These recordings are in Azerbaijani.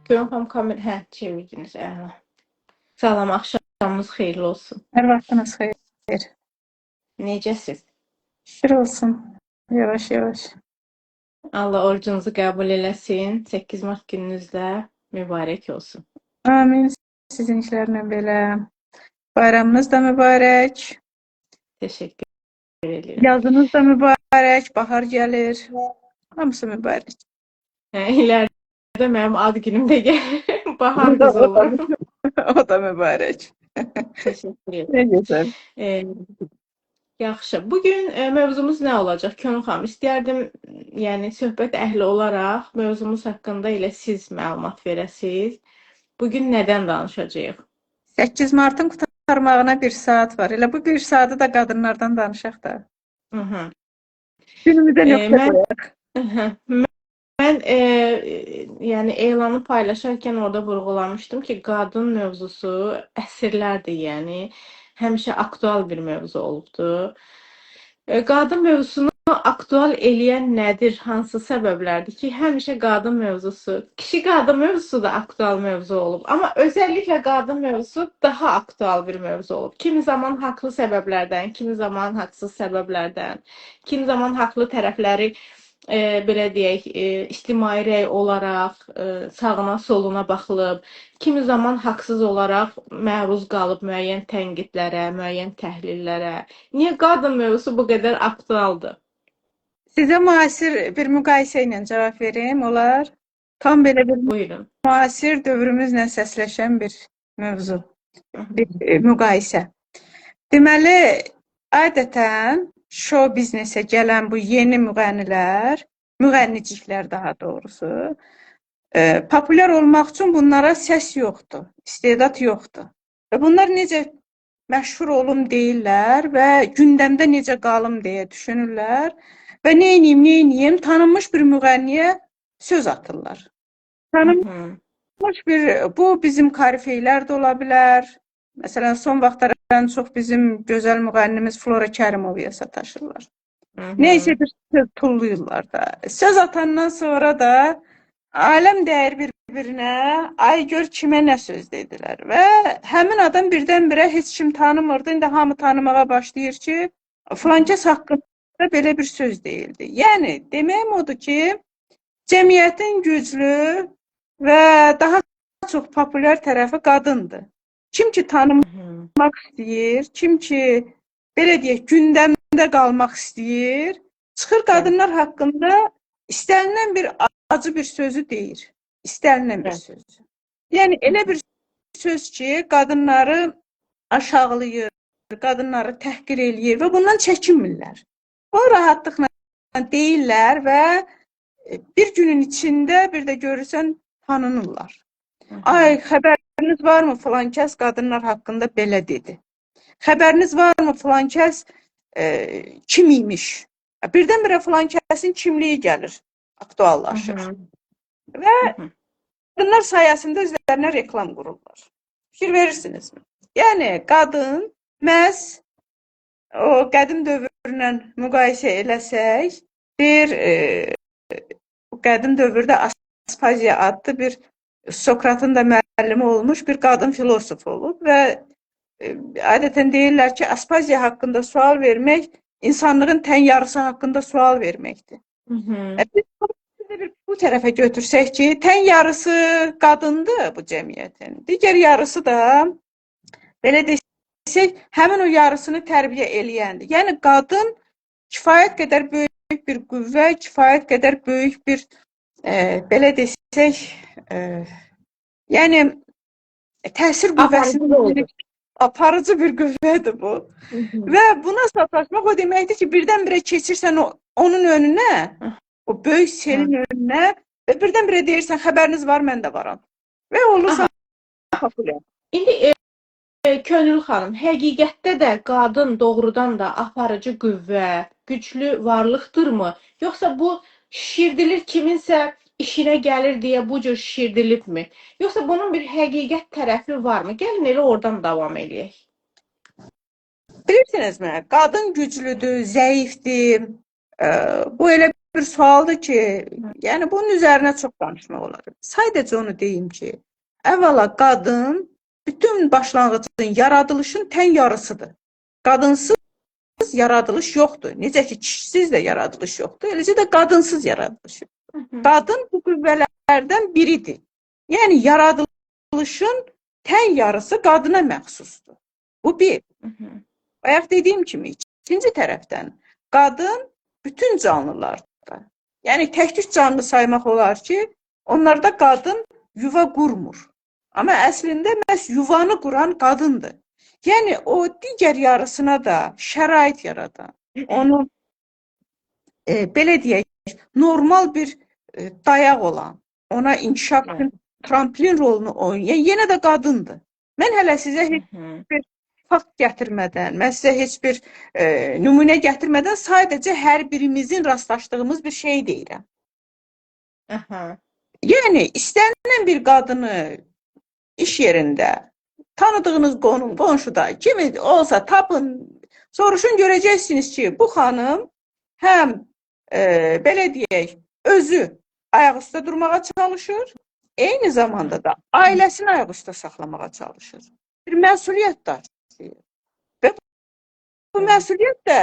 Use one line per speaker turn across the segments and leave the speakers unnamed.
Könül xanım kamera, hə, çevirdiniz. Əla. Salam, axşamınız xeyirli olsun.
Hər vaxtınız xeyir.
Necəsiz?
Şükür olsun. Yavaş yavaş.
Allah orucunuzu qəbul eləsin. 8 mart gününüzdə mübarək olsun.
Amin. Sizinkilərlə belə. Bayramınız da mübarək.
Təşəkkür edirəm.
Yazınız da mübarək. Bahar gəlir. Hamısı mübarək.
Hə, ileride mənim ad günüm də gəlir. Bahar qızı olurum.
O da mübarək.
Təşəkkür edirəm.
Nə gözəl.
Yaxşı. Bugün mövzumuz nə olacaq Könül xanım? İstəyərdim, yəni söhbət əhli olaraq mövzumuz haqqında elə siz məlumat verəsiz. Bugün nədən danışacağıq?
8 Martın qurtarmağına bir saat var. Elə bu bir saatı da qadınlardan danışaq da.
Hı -hı.
Günümüzə nöqtə
Mən
qoyaq.
Mən yəni elanı paylaşarkən orada vurğulamışdım ki, qadın mövzusu əsrlərdir, yəni həmişə aktual bir mövzu olubdur. Qadın mövzusunu aktual eləyən nədir? Hansı səbəblərdir ki, həmişə qadın mövzusu, kişi qadın mövzusu da aktual mövzu olub, amma özəlliklə qadın mövzusu daha aktual bir mövzu olub. Kimi zaman haqlı səbəblərdən, kimi zaman haqsız səbəblərdən, kimi zaman haqlı tərəfləri belə deyək, ictimai rəy olaraq sağına, soluna baxılıb, kimi zaman haqsız olaraq məruz qalıb müəyyən tənqidlərə, müəyyən təhlillərə. Niyə qadın mövzusu bu qədər aktualdır?
Sizə müasir bir müqayisə ilə cavab verim, olar? Tam belə bir
Buyurun.
müasir dövrümüzlə səsləşən bir mövzu, bir müqayisə. Deməli, adətən show biznesə gələn bu yeni müğənnilər, müğənniciklər daha doğrusu, populyar olmaq üçün bunlara səs yoxdur, istedad yoxdur. Və bunlar necə məşhur olum deyirlər və gündəmdə necə qalım deyə düşünürlər və neyniyim, neyniyim, tanınmış bir müğənniyə söz atırlar. Tanınmış bir, bu bizim korifeylər də ola bilər. Məsələn, son vaxtlar ən çox bizim gözəl müğənnimiz Flora Kərimovaya sataşırlar. Neysə bir söz tulluyurlar da. Söz atandan sonra da aləm dəyir bir-birinə, ay gör kimə nə söz dedilər. Və həmin adam birdən-birə heç kim tanımırdı. İndi hamı tanımağa başlayır ki, filankəs haqqında belə bir söz deyildi. Yəni, deməyim odur ki, cəmiyyətin güclü və daha çox populyar tərəfi qadındır. Kim ki tanınmaq istəyir, kim ki, belə deyək, gündəmdə qalmaq istəyir, çıxır qadınlar haqqında istənilən bir acı bir sözü deyir. İstənilən bir sözü. Yəni, elə bir söz ki, qadınları aşağılayır, qadınları təhqir eləyir və bundan çəkinmirlər. Bu rahatlıqla deyirlər və bir günün içində bir də görürsən tanınırlar. Ay, xəbəriniz varmı filan kəs qadınlar haqqında belə dedi. Xəbəriniz varmı filan kəs kim imiş? Birdən-birə filan kəsin kimliyi gəlir, aktuallaşır. Və qadınlar sayəsində özlərinə reklam qururlar. Fikir verirsinizmi? Yəni, qadın məhz o qədim dövrlə müqayisə eləsək, bir qədim dövrdə Aspaziya adlı bir Sokratın da müəllimi olmuş bir qadın filosof olub və adətən deyirlər ki, Aspaziya haqqında sual vermək insanlığın tən yarısı haqqında sual verməkdir. Biz bir bu tərəfə götürsək ki, tən yarısı qadındır bu cəmiyyətin, digər yarısı da belə desək, həmin o yarısını tərbiyə eləyəndir. Yəni, qadın kifayət qədər böyük bir qüvvə, kifayət qədər böyük bir, belə desək, yəni təsir qüvvəsinin aparıcı bir qüvvədir bu. Və buna sataşmaq o deməkdir ki, birdən-birə keçirsən onun önünə, o böyük selin önünə və birdən-birə deyirsən, xəbəriniz var, mən də varam. Və olursan populyar.
İndi Könül xanım, həqiqətdə də qadın doğrudan da aparıcı qüvvə, güclü varlıqdırmı? Yoxsa bu şişirdilir, kiminsə işinə gəlir deyə bu cür şişirdilibmi? Yoxsa bunun bir həqiqət tərəfi varmı? Gəlin elə oradan davam eləyək.
Bilirsinizmi, qadın güclüdür, zəifdir. Bu elə bir sualdır ki, yəni bunun üzərinə çox danışmaq olar. Sadəcə onu deyim ki, əvvəla qadın bütün başlanğıcın, yaradılışın tən yarısıdır. Qadınsız yaradılış yoxdur. Necə ki, kişisiz də yaradılış yoxdur, eləcə də qadınsız yaradılış yoxdur. Qadın bu qüvvələrdən biridir. Yəni yaradılışın tən yarısı qadına məxsusdur. Bu bir. Bayaq dediyim kimi, ikinci tərəfdən qadın bütün canlılarda, yəni tək-tük canlı saymaq olar ki, onlarda qadın yuva qurmur. Amma əslində məhz yuvanı quran qadındır. Yəni o digər yarısına da şərait yaradan, onu belə deyək, normal bir dayaq olan, ona inkişaf üçün tramplin rolunu oynayan yenə də qadındır. Mən hələ sizə heç bir fakt gətirmədən, mən sizə heç bir nümunə gətirmədən sadəcə hər birimizin rastlaşdığımız bir şey deyirəm. Yəni istənilən bir qadını iş yerində, tanıdığınız qonum, qonşuda, kimi olsa tapın, soruşun, görəcəksiniz ki, bu xanım həm belə deyək, özü ayaq üstə durmağa çalışır, eyni zamanda da ailəsini ayaq üstə saxlamağa çalışır. Bir məsuliyyət daşıyır. Və bu məsuliyyət də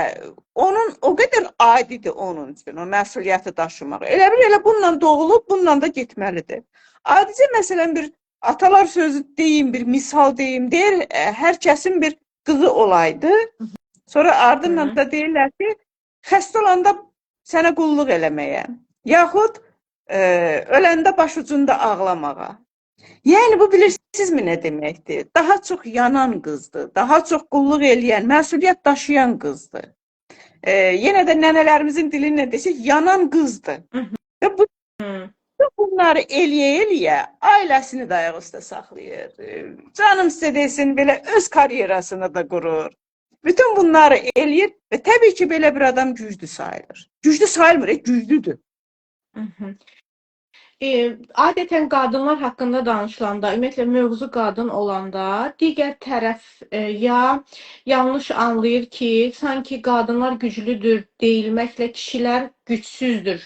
onun o qədər adidir onun üçün, o məsuliyyəti daşımaq. Elə bil, elə bununla doğulub, bununla da getməlidir. Adicə, məsələn, bir atalar sözü deyim, bir misal deyim, deyir, hər kəsin bir qızı olaydı. Sonra ardından da deyirlər ki, xəstə olanda sənə qulluq eləməyə, yaxud öləndə başucunda ağlamağa. Yəni, bu bilirsinizmi nə deməkdir? Daha çox yanan qızdır, daha çox qulluq eləyən, məsuliyyət daşıyan qızdır. Yenə də nənələrimizin dili ilə desək, yanan qızdır. Və bunları eləyə-eləyə ailəsini də ayaq üstə saxlayır. Canım sizə desin, belə öz karyerasını da qurur. Bütün bunları eləyir və təbii ki, belə bir adam güclü sayılır. Güclü sayılmır, güclüdür.
Adətən qadınlar haqqında danışılanda, ümumiyyətlə mövzu qadın olanda, digər tərəf ya yanlış anlayır ki, sanki qadınlar güclüdür deyilməklə kişilər gücsüzdür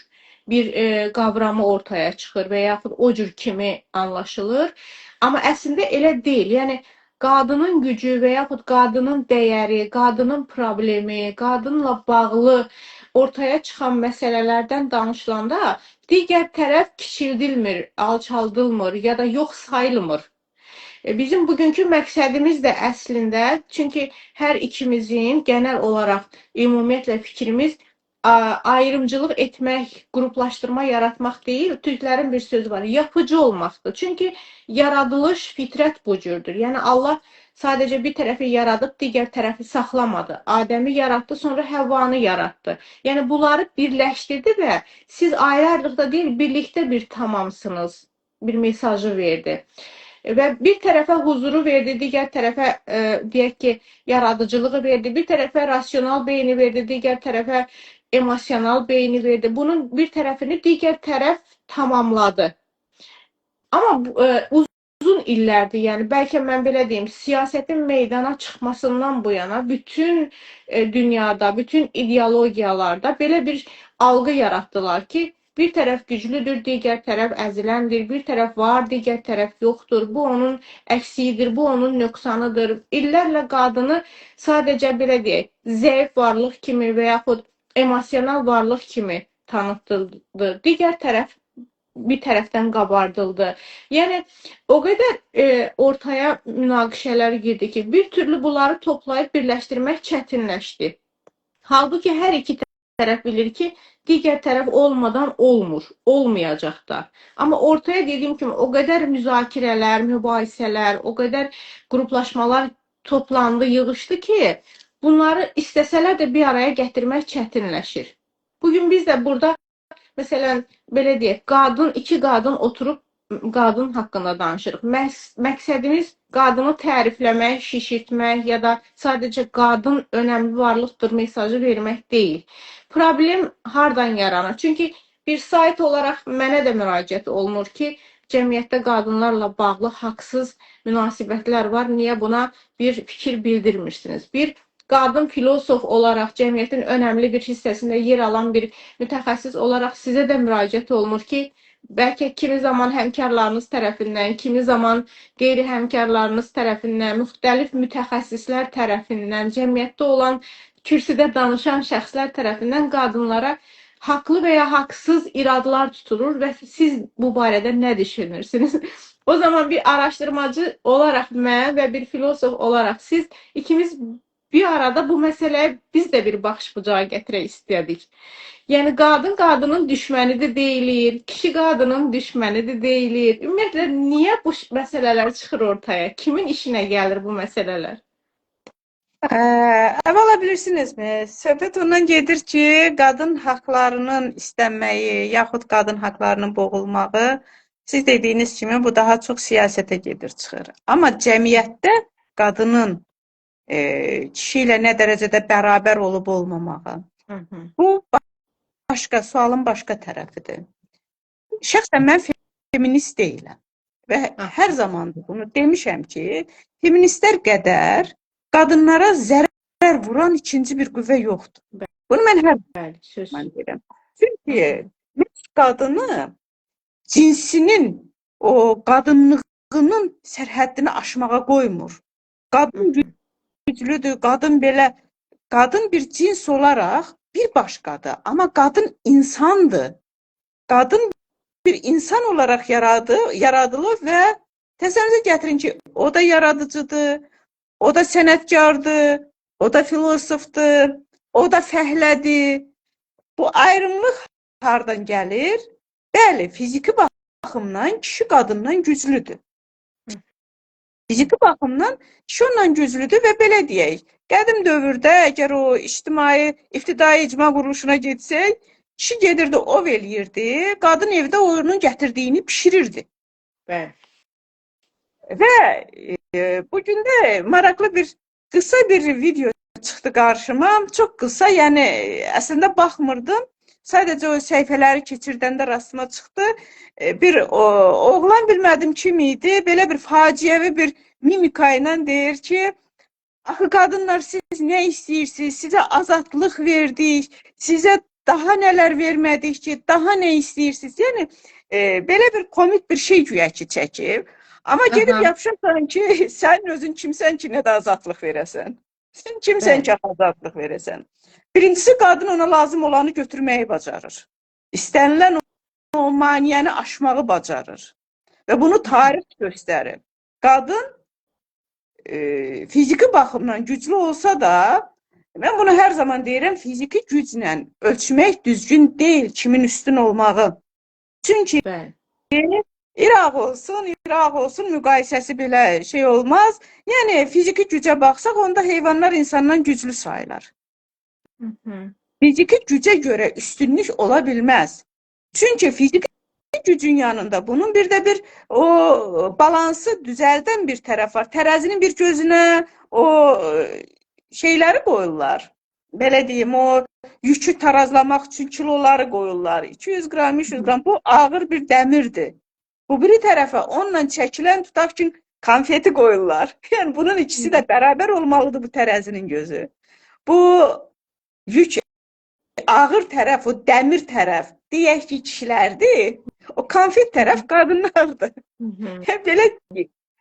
bir qavramı ortaya çıxır və yaxud o cür kimi anlaşılır. Amma əslində elə deyil. Yəni, qadının gücü və yaxud qadının dəyəri, qadının problemi, qadınla bağlı ortaya çıxan məsələlərdən danışılanda digər tərəf kiçildilmir, alçaldılmır ya da yox sayılmır. Bizim bugünkü məqsədimiz də əslində, çünki hər ikimizin genel olaraq ümumiyyətlə fikrimiz ayrımcılıq etmək, qruplaşdırma yaratmaq deyil, türklərin bir sözü var, yapıcı olmaqdır. Çünki yaradılış fitrət bu cürdür. Yəni Allah sadəcə bir tərəfi yaradıb, digər tərəfi saxlamadı. Adəmi yaratdı, sonra Həvvanı yaratdı. Yəni bunları birləşdirdi və siz ayrı-ayrılıqda deyil, birlikdə bir tamamsınız, bir mesajı verdi. Və bir tərəfə huzuru verdi, digər tərəfə deyək ki, yaradıcılığı verdi, bir tərəfə rasional beyni verdi, digər tərəfə emosional beyni verdi. Bunun bir tərəfini digər tərəf tamamladı. Amma uzun illərdir, yəni bəlkə mən belə deyim, siyasətin meydana çıxmasından bu yana bütün dünyada, bütün ideologiyalarda belə bir algı yaratdılar ki, bir tərəf güclüdür, digər tərəf əziləndir, bir tərəf var, digər tərəf yoxdur, bu onun əksiyidir, bu onun nöqsanıdır. İllərlə qadını sadəcə belə deyək, zəif varlıq kimi və yaxud emosional varlıq kimi tanıtıldı. Digər tərəf bir tərəfdən qabardıldı. Yəni, o qədər ortaya münaqişələr girdi ki, bir türlü bunları toplayıb birləşdirmək çətinləşdi. Halbuki hər iki tərəf bilir ki, digər tərəf olmadan olmur, olmayacaq da. Amma ortaya dediyim kimi o qədər müzakirələr, mübahisələr, o qədər qruplaşmalar toplandı, yığışdı ki, bunları istəsələr də bir araya gətirmək çətinləşir. Bugün biz də burada, məsələn, belə deyək, qadın, iki qadın oturub qadın haqqında danışırıq. Məqsədimiz qadını tərifləmək, şişirtmək ya da sadəcə qadın önəmli varlıqdır mesajı vermək deyil. Problem hardan yaranır? Çünki bir sayt olaraq mənə də müraciət olunur ki, cəmiyyətdə qadınlarla bağlı haqsız münasibətlər var. Niyə buna bir fikir bildirmirsiniz? Bir, qadın filosof olaraq cəmiyyətin önəmli bir hissəsində yer alan bir mütəxəssis olaraq sizə də müraciət olunur ki, bəlkə kimi zaman həmkarlarınız tərəfindən, kimi zaman qeyri-həmkarlarınız tərəfindən, müxtəlif mütəxəssislər tərəfindən, cəmiyyətdə olan kürsüdə danışan şəxslər tərəfindən qadınlara haqlı və ya haqsız iradlar tutulur və siz bu barədə nə düşünürsünüz? O zaman bir araşdırmacı olaraq mən və bir filosof olaraq siz ikimiz bir arada bu məsələyə biz də bir baxış bucağı gətirək istədik. Yəni qadın qadının düşməni də deyilir, kişi qadının düşməni də deyilir. Ümumiyyətlə niyə bu məsələlər çıxır ortaya? Kimin işinə gəlir bu məsələlər?
Əvvəla bilirsinizmi, söhbət ondan gedir ki, qadın haqlarının istənməyi, yaxud qadın haqlarının boğulmağı, siz dediyiniz kimi bu daha çox siyasətə gedir, çıxır. Amma cəmiyyətdə qadının kişi ilə nə dərəcədə bərabər olub olmamağı, bu başqa, sualın başqa tərəfidir. Şəxsən mən feminist deyiləm və hər zaman da bunu demişəm ki, feministlər qədər qadınlara zərər vuran ikinci bir qüvvə yoxdur. Bunu mən hər zaman deyirəm. Çünki qadını cinsinin, o qadınlığının sərhəddini aşmağa qoymur. Qadın güclüdür, qadın belə, qadın bir cins olaraq bir başqadır. Amma qadın insandır. Qadın bir insan olaraq yaradılır və təsəvvürünüzə gətirin ki, o da yaradıcıdır, o da sənətkardır, o da filosofdur, o da fəhlədir. Bu ayrımlıq hardan gəlir? Bəli, fiziki baxımdan kişi qadından güclüdür. Fiziki baxımdan kişi ondan güclüdür və belə deyək, qədim dövrdə əgər o ictimai, iftidai icma quruluşuna getsək, kişi gedirdi, ov eləyirdi, qadın evdə onun gətirdiyini pişirirdi.
Bəli.
Və bugün də maraqlı bir, qısa bir video çıxdı qarşıma. Çox qısa, yəni əslində baxmırdım. Sadəcə o səhifələri keçirdəndə rastıma çıxdı. Bir oğlan bilmədim kim idi, belə bir faciəvi bir mimika ilə deyir ki, axı qadınlar siz nə istəyirsiniz? Sizə azadlıq verdik, sizə daha nələr vermədik ki, daha nə istəyirsiniz? Yəni belə bir komik bir şey güya ki çəkib. Amma gedib yapışırsan ki, sən özün kimsən ki, nə də azadlıq verəsən? Sən kimsən ki, azadlıq verəsən? Birincisi, qadın ona lazım olanı götürməyi bacarır. İstənilən o maniyəni aşmağı bacarır. Və bunu tarix göstərir. Qadın fiziki baxımdan güclü olsa da, mən bunu hər zaman deyirəm, fiziki güclə ölçmək düzgün deyil kimin üstün olmağı. Çünki İraq olsun, İraq olsun müqayisəsi belə şey olmaz. Yəni fiziki gücə baxsaq, onda heyvanlar insandan güclü sayılar. Fiziki gücə görə üstünlük ola bilməz. Çünki fiziki gücün yanında bunun bir də bir o balansı düzəldən bir tərəf var. Tərəzinin bir gözünə o şeyləri qoyurlar. Belə deyim, o yükü tarazlamaq üçün kiloları qoyurlar. 200 qram, 300 qram. Bu ağır bir dəmirdir. Bu biri tərəfə onunla çəkilən, tutaq ki, konfeti qoyurlar. Yəni bunun ikisi də bərabər olmalıdır bu tərəzinin gözü. Bu yük ağır tərəf, o dəmir tərəf, deyək ki, kişilərdir. O konfet tərəf qadınlardır. Belə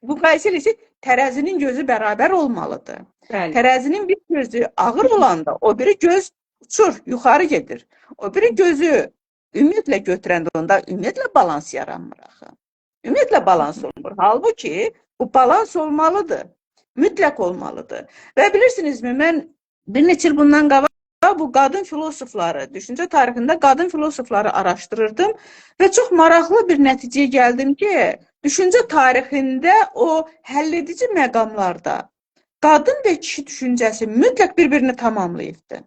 müqayisə eləsək, tərəzinin gözü bərabər olmalıdır.
Bəli.
Tərəzinin bir gözü ağır olanda o biri göz uçur, yuxarı gedir. O biri gözü ümumiyyətlə götürəndə onda ümumiyyətlə balans yaranmır axı. Ümumiyyətlə balans olmur. Halbuki bu balans olmalıdır. Mütləq olmalıdır. Və bilirsinizmi, mən bir neçə il bundan qabaq bu qadın filosofları, düşüncə tarixində qadın filosofları araşdırırdım və çox maraqlı bir nəticəyə gəldim ki, düşüncə tarixində o həlledici məqamlarda qadın və kişi düşüncəsi mütləq bir-birini tamamlayıbdır.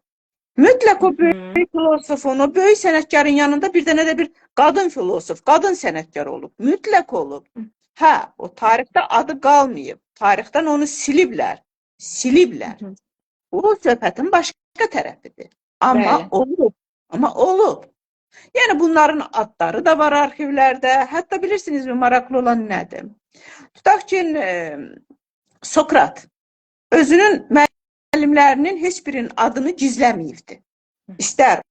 Mütləq o böyük filosofun, o böyük sənətkarın yanında bir dənə də bir qadın filosof, qadın sənətkar olub. Mütləq olub. Hə, o tarixdə adı qalmayıb. Tarixdən onu siliblər. Siliblər. Bu söhbətin başqa tərəfidir. Amma
Bəli.
olub. Amma olub. Yəni bunların adları da var arxivlərdə. Hətta bilirsinizmi maraqlı olan nədir? Tutaq ki, Sokrat özünün müəllimlərinin heç birinin adını gizləməyibdi. İstər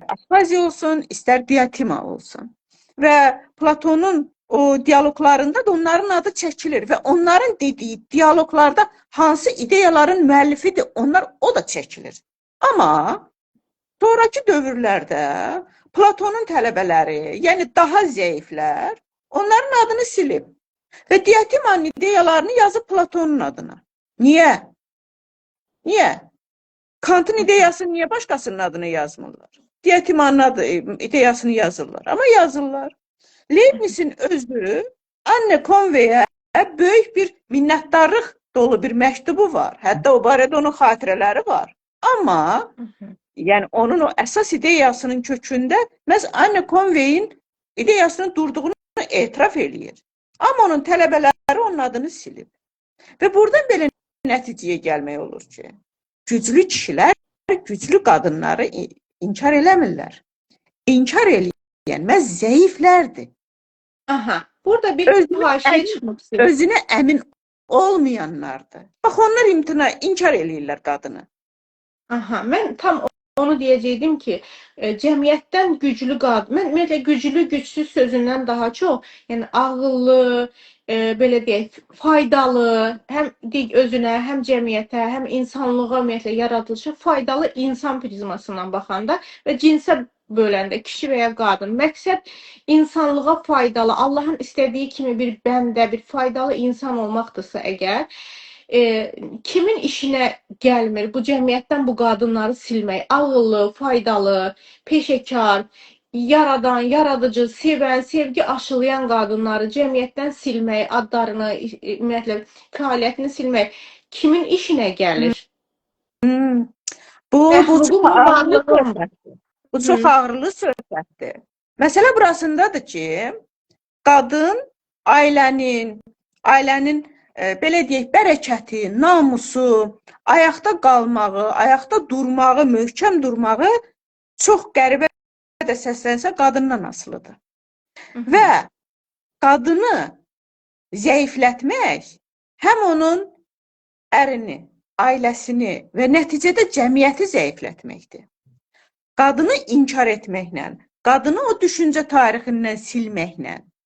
Aspaziya olsun, istər Diotima olsun. Və Platonun o dialoqlarında da onların adı çəkilir və onların dediyi dialoqlarda hansı ideyaların müəllifidir, onlar o da çəkilir. Amma sonrakı dövrlərdə Platonun tələbələri, yəni daha zəiflər, onların adını silib və Diotimanın ideyalarını yazıb Platonun adına. Niyə? Niyə? Kantın ideyasını niyə başqasının adını yazmırlar? Diotimanın adı, ideyasını yazırlar. Amma yazırlar. Leibnizin özü Anne Conway'e böyük bir minnətdarlıq dolu bir məktubu var. Hətta o barədə onun xatirələri var. Amma yəni onun o əsas ideyasının kökündə məhz Anne Conway'in ideyasının durduğunu etiraf eləyir. Amma onun tələbələri onun adını silib. Və buradan belə nəticəyə gəlmək olur ki, güclü kişilər güclü qadınları inkar eləmirlər. İnkar eləyən məhz zəiflərdir.
Aha. Burada bir haşiyə çıxmaq istəyirəm.
Özünə əmin olmayanlardır. Bax, onlar inkar eləyirlər qadını.
Aha, mən tam onu deyəcəkdim ki, cəmiyyətdən güclü qadın, mən ümumiyyətlə güclü, gücsüz sözündən daha çox, yəni ağıllı, belə deyək, faydalı, həm özünə, həm cəmiyyətə, həm insanlığa ümumiyyətlə yaradılışa faydalı insan prizmasından baxanda və cinsə böləndə kişi və ya qadın, məqsəd insanlığa faydalı, Allahın istədiyi kimi bir bəndə, bir faydalı insan olmaqdırsa əgər, kimin işinə gəlmir bu cəmiyyətdən bu qadınları silmək, ağıllı, faydalı, peşəkar, yaradan, yaradıcı, sevən, sevgi aşılayan qadınları cəmiyyətdən silmək, adlarını, ümumiyyətlə fəaliyyətini silmək kimin işinə gəlir?
Bu çox ağırlı söhbətdir. Bu çox ağırlı söhbətdir. Məsələ burasındadır ki, qadın ailənin belə deyək, bərəkəti, namusu, ayaqda qalmağı, ayaqda durmağı, möhkəm durmağı çox qəribə də səslənsə qadından asılıdır. Və qadını zəiflətmək həm onun ərini, ailəsini və nəticədə cəmiyyəti zəiflətməkdir. Qadını inkar etməklə, qadını o düşüncə tarixindən silməklə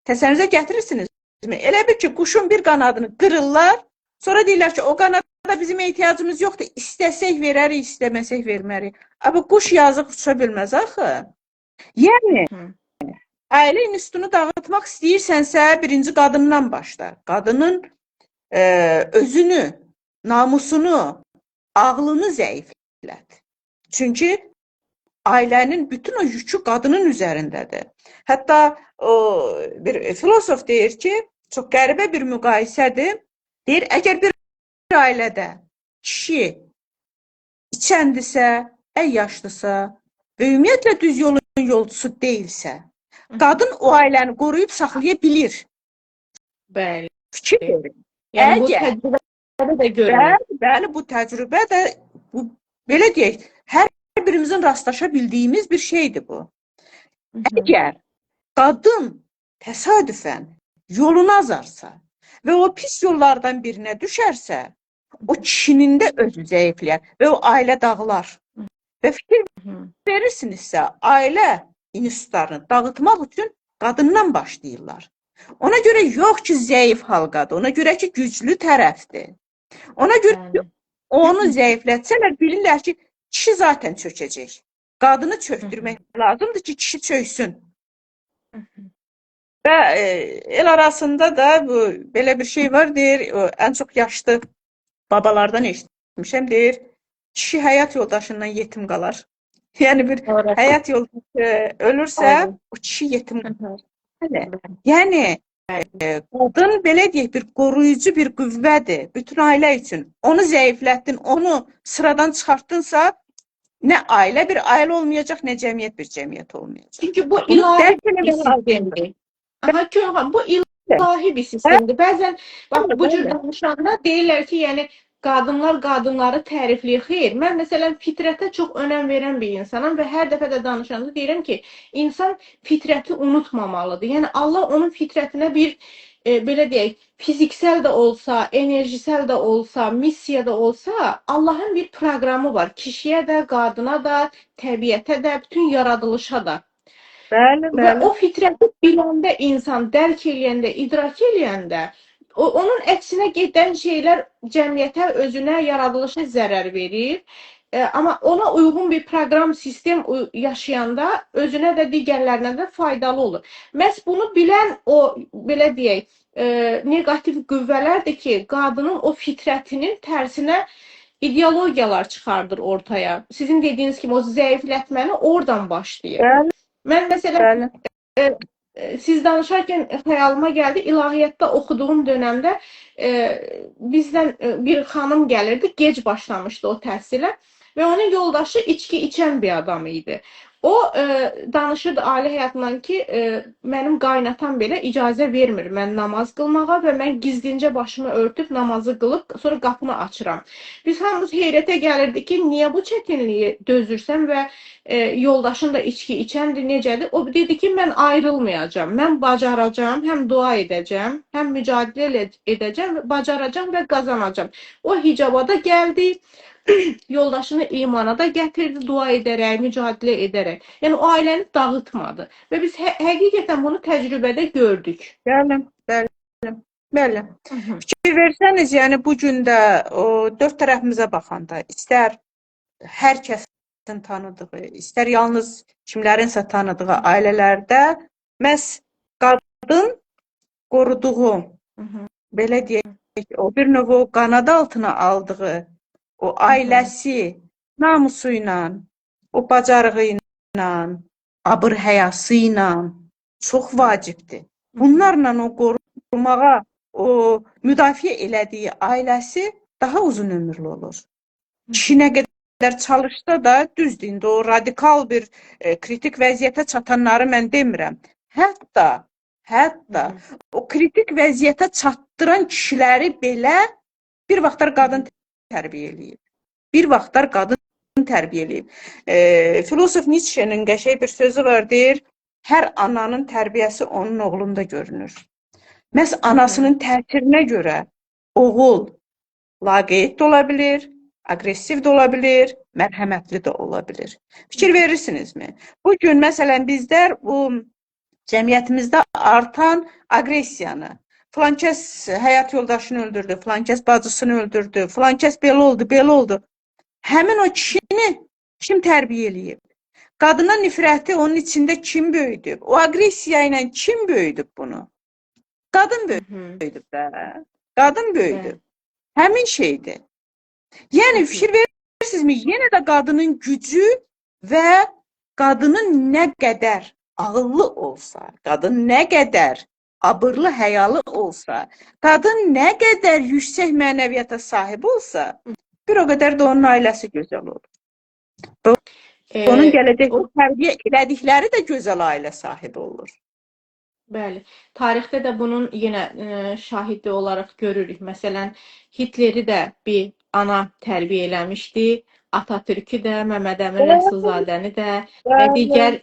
təsəvvürünüzə gətirirsiniz. Elə bil ki, quşun bir qanadını qırırlar, sonra deyirlər ki, o qanada bizim ehtiyacımız yoxdur, istəsək verərik, istəməsək vermərik. Amma quş yazıq uça bilməz axı. Yəni, ailə institutunu dağıtmaq istəyirsənsə, birinci qadından başla. Qadının özünü, namusunu, ağlını zəiflət. Çünki ailənin bütün o yükü qadının üzərindədir. Hətta o bir filosof deyir ki, çox qəribə bir müqayisədir. Deyir, əgər bir ailədə kişi içəndirsə, əyyaşdısa və ümumiyyətlə düz yolun yolcusu deyilsə, qadın o ailəni qoruyub saxlaya bilir.
Bəli.
Fikir verin.
Yəni bu təcrübədə də görünür.
Bəli, bəli, bu təcrübə də, bu, belə deyək, hər birimizin rastlaşa bildiyimiz bir şeydir bu. Əgər qadın təsadüfən yolunu azarsa və o pis yollardan birinə düşərsə, o kişinin də özü zəifləyər və o ailə dağılar. Və fikir verirsinizsə, ailə institutlarını dağıtmaq üçün qadından başlayırlar. Ona görə yox ki, zəif halqadır, ona görə ki, güclü tərəfdir. Ona görə ki, onu zəiflətsələr, bilirlər ki, kişi zaten çökəcək. Qadını çöktürmək lazımdır ki, kişi çöksün. Və el arasında da bu, belə bir şey var, deyir, ən çox yaşlı babalardan eşitmişəm, deyir, kişi həyat yoldaşından yetim qalar. Yəni bir həyat yoldaşı ölürsə, o kişi yetim qalar. Yəni, qadın, belə deyək, bir qoruyucu bir qüvvədir bütün ailə üçün. Onu zəiflətdin, onu sıradan çıxartdınsa, nə ailə bir ailə olmayacaq, nə cəmiyyət bir cəmiyyət olmayacaq.
Çünki bu ilahi bir sistemdir. Aha, Könhan, bu ilahi bir sistemdir. Bəzən, bax, bu cür danışanda deyirlər ki, yəni, qadınlar qadınları tərifləyir. Xeyr, mən məsələn fitrətə çox önəm verən bir insanam və hər dəfə də danışanda deyirəm ki, insan fitrəti unutmamalıdır. Yəni Allah onun fitrətinə bir belə deyək, fiziksel də olsa, enerjisel də olsa, missiya da olsa, Allahın bir proqramı var. Kişiyə də, qadına da, təbiətə də, bütün yaradılışa da.
Bəli,
Və
bəli.
o fitrəti biləndə insan, dərk eləyəndə, idrak eləyəndə, onun əksinə gedən şeylər cəmiyyətə, özünə, yaradılışa zərər verir. Amma ona uyğun bir proqram, sistem yaşayanda özünə də, digərlərinə də faydalı olur. Məhz bunu bilən o, belə deyək, neqativ qüvvələrdir ki, qadının o fitrətinin tərsinə ideologiyalar çıxardır ortaya. Sizin dediyiniz kimi o zəiflətməni oradan başlayır.
Bəli,
Mən məsələn
bəli.
Siz danışarkən xəyalıma gəldi, ilahiyyatda oxuduğum dönəmdə bizdən bir xanım gəlirdi, gec başlamışdı o təhsilə və onun yoldaşı içki içən bir adam idi. O danışırdı ailə həyatından ki, mənim qaynatam belə icazə vermir mən namaz qılmağa və mən gizlincə başımı örtüb namazı qılıb sonra qapını açıram. Biz hamımız heyrətə gəlirdik ki, niyə bu çətinliyi dözürsən və yoldaşın da içki içəndir, necədir? O dedi ki, mən ayrılmayacağam, mən bacaracağam, həm dua edəcəm, həm mücadilə edəcəm, bacaracağam və qazanacağam. O hicaba da gəldi, yoldaşını imana da gətirdi, dua edərək, mücadilə edərək. Yəni o ailəni dağıtmadı. Və biz həqiqətən bunu təcrübədə gördük.
Bəli, bəli, bəli. Fikir versəniz, yəni bu gün də o dörd tərəfimizə baxanda, istər hər kəsin tanıdığı, istər yalnız kimlərinsə tanıdığı ailələrdə məhz qadın qoruduğu, belə deyək, o bir növ o qanadı altına aldığı o ailəsi namusu ilə, o bacarığı ilə, abır həyası ilə çox vacibdir. Bunlarla o qorumağa, o müdafiə elədiyi ailəsi daha uzun ömürlü olur. Kişi nə qədər çalışsa da, düzdür, indi o radikal bir kritik vəziyyətə çatanları mən demirəm. Hətta o kritik vəziyyətə çatdıran kişiləri belə bir vaxtlar qadın tərbiyə eləyib. Bir vaxtlar qadın tərbiyə eləyib. Filosof Nietzsche'nin qəşəng bir sözü var, deyir, hər ananın tərbiyəsi onun oğlunda görünür. Məhz anasının təsirinə görə oğul laqeyd də ola bilir, aqressiv də ola bilir, mərhəmətli də ola bilir. Fikir verirsinizmi? Bugün məsələn bizlər bu cəmiyyətimizdə artan aqressiyanı, filankəs həyat yoldaşını öldürdü, filankəs bacısını öldürdü, filankəs belə oldu, belə oldu. Həmin o kişini kim tərbiyə eləyib? Qadına nifrəti onun içində kim böyüdüb? O aqressiya ilə kim böyüdüb bunu? Qadın böyüdüb də. Qadın böyüdüb. Həmin şeydir. Yəni fikir verirsinizmi? Yenə də qadının gücü və qadının nə qədər ağıllı olsa, qadın nə qədər abırlı, həyalı olsa, qadın nə qədər yüksək mənəviyyata sahib olsa, bir o qədər də onun ailəsi gözəl olur. Onun gələcəkdə tərbiyə elədikləri də gözəl ailə sahibi olur.
Bəli, tarixdə də bunun yenə şahidi olaraq görürük. Məsələn, Hitleri də bir ana tərbiyə eləmişdi, Atatürk'ü də, Məmməd Əmin Rəsulzadəni də və digər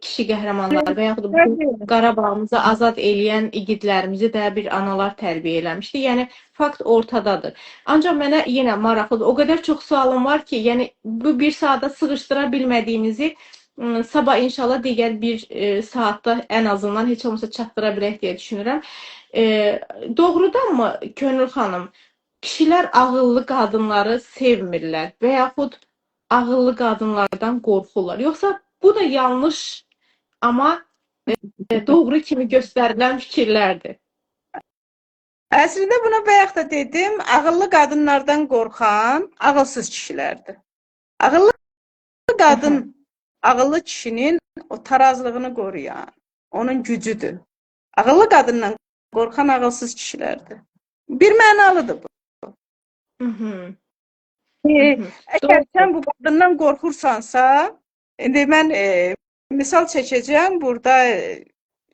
kişi qəhrəmanlar və yaxud bu Qarabağımızı azad eləyən igidlərimizi də bir analar tərbiyə eləmişdi. Yəni, fakt ortadadır. Ancaq mənə yenə maraqlıdır. O qədər çox sualım var ki, yəni bu bir saata sığışdıra bilmədiyimizi sabah inşallah digər bir saatda ən azından heç olmasa çatdıra bilək deyə düşünürəm. Doğrudanmı Könül xanım, kişilər ağıllı qadınları sevmirlər və yaxud ağıllı qadınlardan qorxurlar? Yoxsa bu da yanlış, amma doğru kimi göstərilən fikirlərdir?
Əslində buna bayaq da dedim, ağıllı qadınlardan qorxan ağılsız kişilərdir. Ağıllı qadın, ağıllı kişinin o tarazlığını qoruyan, onun gücüdür. Ağıllı qadından qorxan ağılsız kişilərdir. Bir mənalıdır bu. Əgər sən bu qadından qorxursansa, indi mən misal çəkəcəm, burada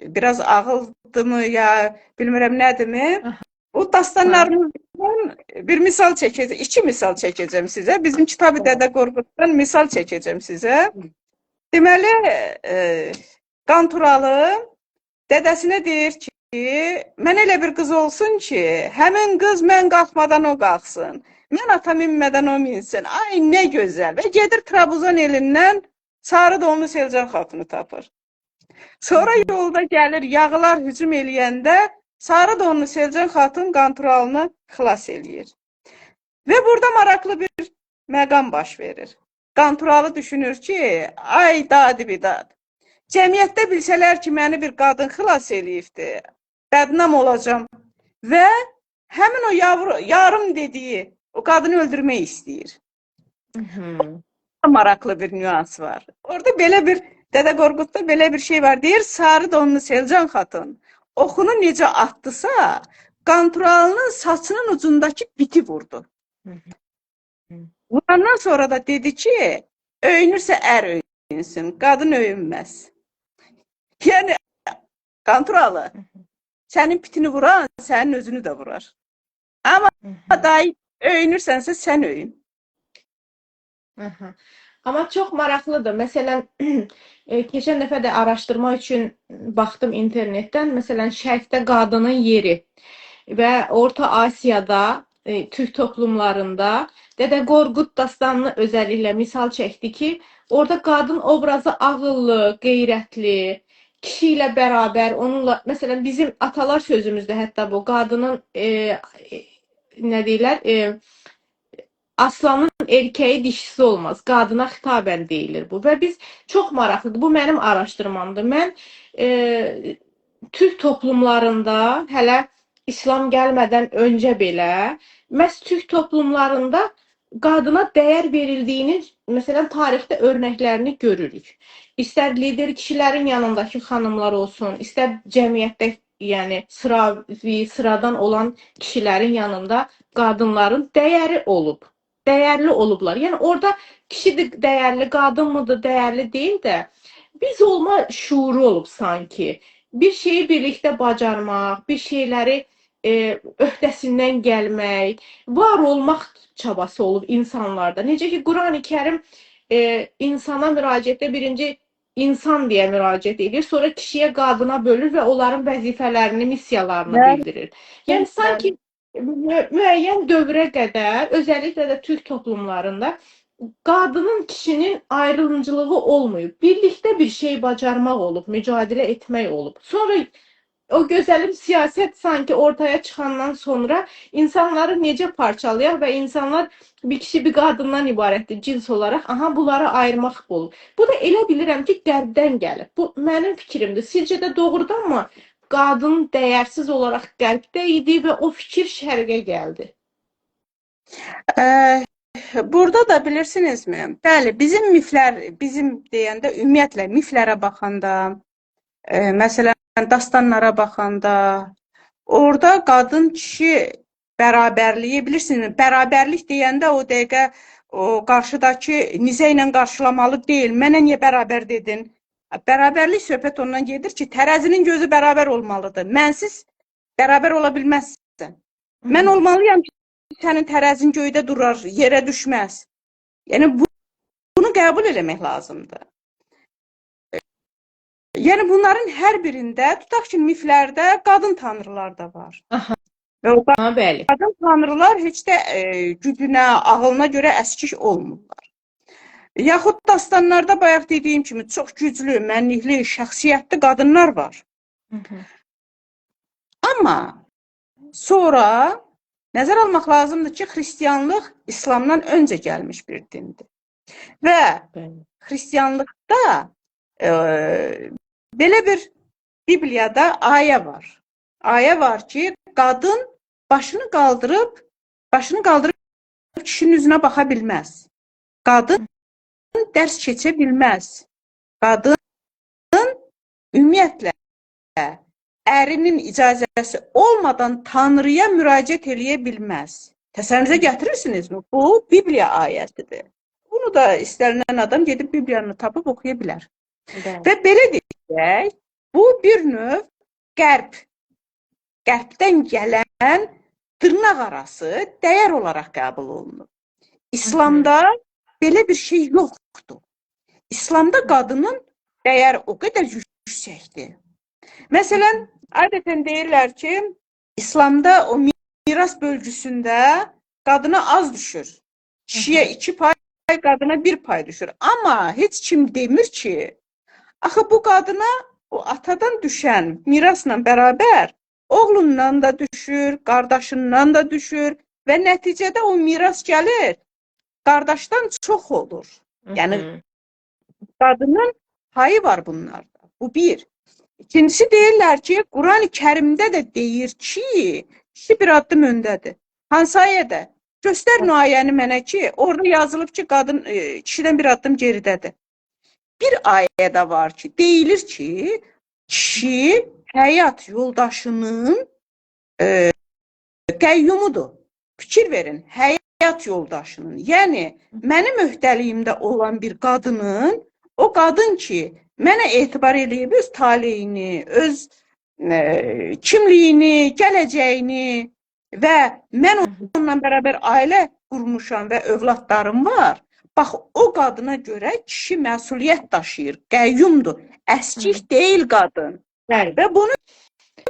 biraz ağıldımı ya bilmirəm nədirmi, o dastanlarımızdan bir misal çəkəcəm, iki misal çəkəcəm sizə. Bizim Kitab-ı Dədə Qorquddan misal çəkəcəm sizə. Deməli, Qanturalı dədəsinə deyir ki, mən elə bir qız olsun ki, həmin qız mən qalxmadan o qalxsın. Mən ata minmədən o minsin. Ay nə gözəl. Və gedir Trabzon elindən sarı donlu Selcan xatunu tapır. Sonra yolda gəlir, yağılar hücum eləyəndə sarı donlu Selcan xatun Qanturalını xilas eləyir. Və burada maraqlı bir məqam baş verir. Qanturalı düşünür ki, ay dadi bidad. Cəmiyyətdə bilsələr ki, məni bir qadın xilas eləyibdi, bədnam olacam. Və həmin o yavru, yarım dediyi o qadını öldürmək istəyir. Maraqlı bir nüans var. Orada belə bir Dədə Qorqudda belə bir şey var. Deyir, sarı donlu Selcan xatun oxunu necə atdısa, Qanturalının saçının ucundakı biti vurdu. Vurandan sonra da dedi ki, öyünürsə ər öyünsün, qadın öyünməz. Yəni, Qanturalı, sənin pitini vuran, sənin özünü də vurar. Amma dayı öyünürsənsə sən öyün.
Aha. Amma çox maraqlıdır. Məsələn, keçən dəfə də araşdırma üçün baxdım internetdən. Məsələn, Şərqdə qadının yeri və Orta Asiyada türk toplumlarında Dədə Qorqud dastanını özəlliklə misal çəkdi ki, orada qadın obrazı ağıllı, qeyrətli, kişi ilə bərabər onunla, məsələn, bizim atalar sözümüzdə hətta bu qadının nə deyirlər, aslanın erkəyi dişisi olmaz. Qadına xitabən deyilir bu. Və biz çox maraqlıdır. Bu mənim araşdırmamdır. Mən türk toplumlarında hələ İslam gəlmədən öncə belə məhz türk toplumlarında qadına dəyər verildiyinin məsələn tarixdə örnəklərini görürük. İstər lider kişilərin yanındakı xanımlar olsun, istər cəmiyyətdə, yəni sıravi, sıradan olan kişilərin yanında qadınların dəyəri olub. Dəyərli olublar. Yəni orada kişidir dəyərli, qadın mıdır dəyərli deyil də biz olma şuuru olub sanki. Bir şeyi birlikdə bacarmaq, bir şeyləri öhdəsindən gəlmək, var olmaq çabası olub insanlarda. Necə ki Qurani-Kərim insana müraciətdə birinci insan deyə müraciət edir, sonra kişiyə, qadına bölür və onların vəzifələrini, missiyalarını bildirir. Yəni sanki müəyyən dövrə qədər, özəlliklə də türk toplumlarında qadının, kişinin ayrımcılığı olmayıb. Birlikdə bir şey bacarmaq olub, mücadilə etmək olub. Sonra o gözəlim siyasət sanki ortaya çıxandan sonra insanları necə parçalayaq və insanlar bir kişi bir qadından ibarətdir cins olaraq, aha bunları ayırmaq olub. Bu da elə bilirəm ki, qərbdən gəlib. Bu mənim fikrimdir. Sizcə də doğrudanmı qadın dəyərsiz olaraq qərbdə idi və o fikir şərqə gəldi?
Burada da bilirsinizmi? Bəli, bizim miflər, bizim deyəndə ümumiyyətlə miflərə baxanda, məsələn dastanlara baxanda, orada qadın kişi bərabərliyi bilirsinizmi? Bərabərlik deyəndə o dəqiqə o qarşıdakı nizə ilə qarşılamalı deyil. Mənə niyə bərabər dedin? Bərabərlik söhbət ondan gedir ki, tərəzinin gözü bərabər olmalıdır. Mənsiz bərabər ola bilməzsən. Mən olmalıyam ki, sənin tərəzin göydə durar, yerə düşməz. Yəni bunu qəbul eləmək lazımdır. Yəni bunların hər birində, tutaq ki, miflərdə qadın tanrılar da var.
Aha.
Və o
Bəli.
qadın tanrılar heç də gücünə, ağılına görə əskik olmurlar. Yaxud dastanlarda bayaq dediyim kimi çox güclü, mənlikli, şəxsiyyətli qadınlar var. Amma sonra nəzər almaq lazımdır ki, xristianlıq İslamdan öncə gəlmiş bir dindir. Və xristianlıqda belə bir Bibliyada ayə var. Ayə var ki, qadın başını qaldırıb kişinin üzünə baxa bilməz. Qadın dərs keçə bilməz. Qadın ümumiyyətlə ərinin icazəsi olmadan Tanrıya müraciət eləyə bilməz. Təsəvvürünüzə gətirirsinizmi? Bu Bibliya ayəsidir. Bunu da istənilən adam gedib Bibliyanı tapıb oxuya bilər.
Bəli.
Və belə deyək, bu bir növ qərbdən gələn dırnaq arası dəyər olaraq qəbul olunur. İslamda belə bir şey yoxdur. İslamda qadının dəyəri o qədər yüksəkdir. Məsələn, Adətən deyirlər ki, İslamda o miras bölgüsündə qadına az düşür. Kişiyə 2 pay, qadına 1 pay düşür. Amma heç kim demir ki, axı bu qadına o atadan düşən mirasla bərabər oğlundan da düşür, qardaşından da düşür və nəticədə o miras gəlir, qardaşdan çox olur. Yəni qadının payı var bunlarda. Bu bir. İkincisi deyirlər ki, Quran-ı Kərimdə də deyir ki, kişi bir addım öndədir. Hansı ayədə? Göstərin o ayəni mənə ki, orada yazılıb ki, qadın kişidən bir addım geridədir. Bir ayədə var ki, deyilir ki, kişi həyat yoldaşının qəyyumudur. Fikir verin, həyat yoldaşının. Yəni, mənim öhdəliyimdə olan bir qadının, o qadın ki, mənə etibar eləyib öz taleyini, öz kimliyini, gələcəyini və mən onunla bərabər ailə qurmuşam və övladlarım var. Bax, o qadına görə kişi məsuliyyət daşıyır, qəyyumdur. Əskik deyil qadın.
Bəli.
Və bunu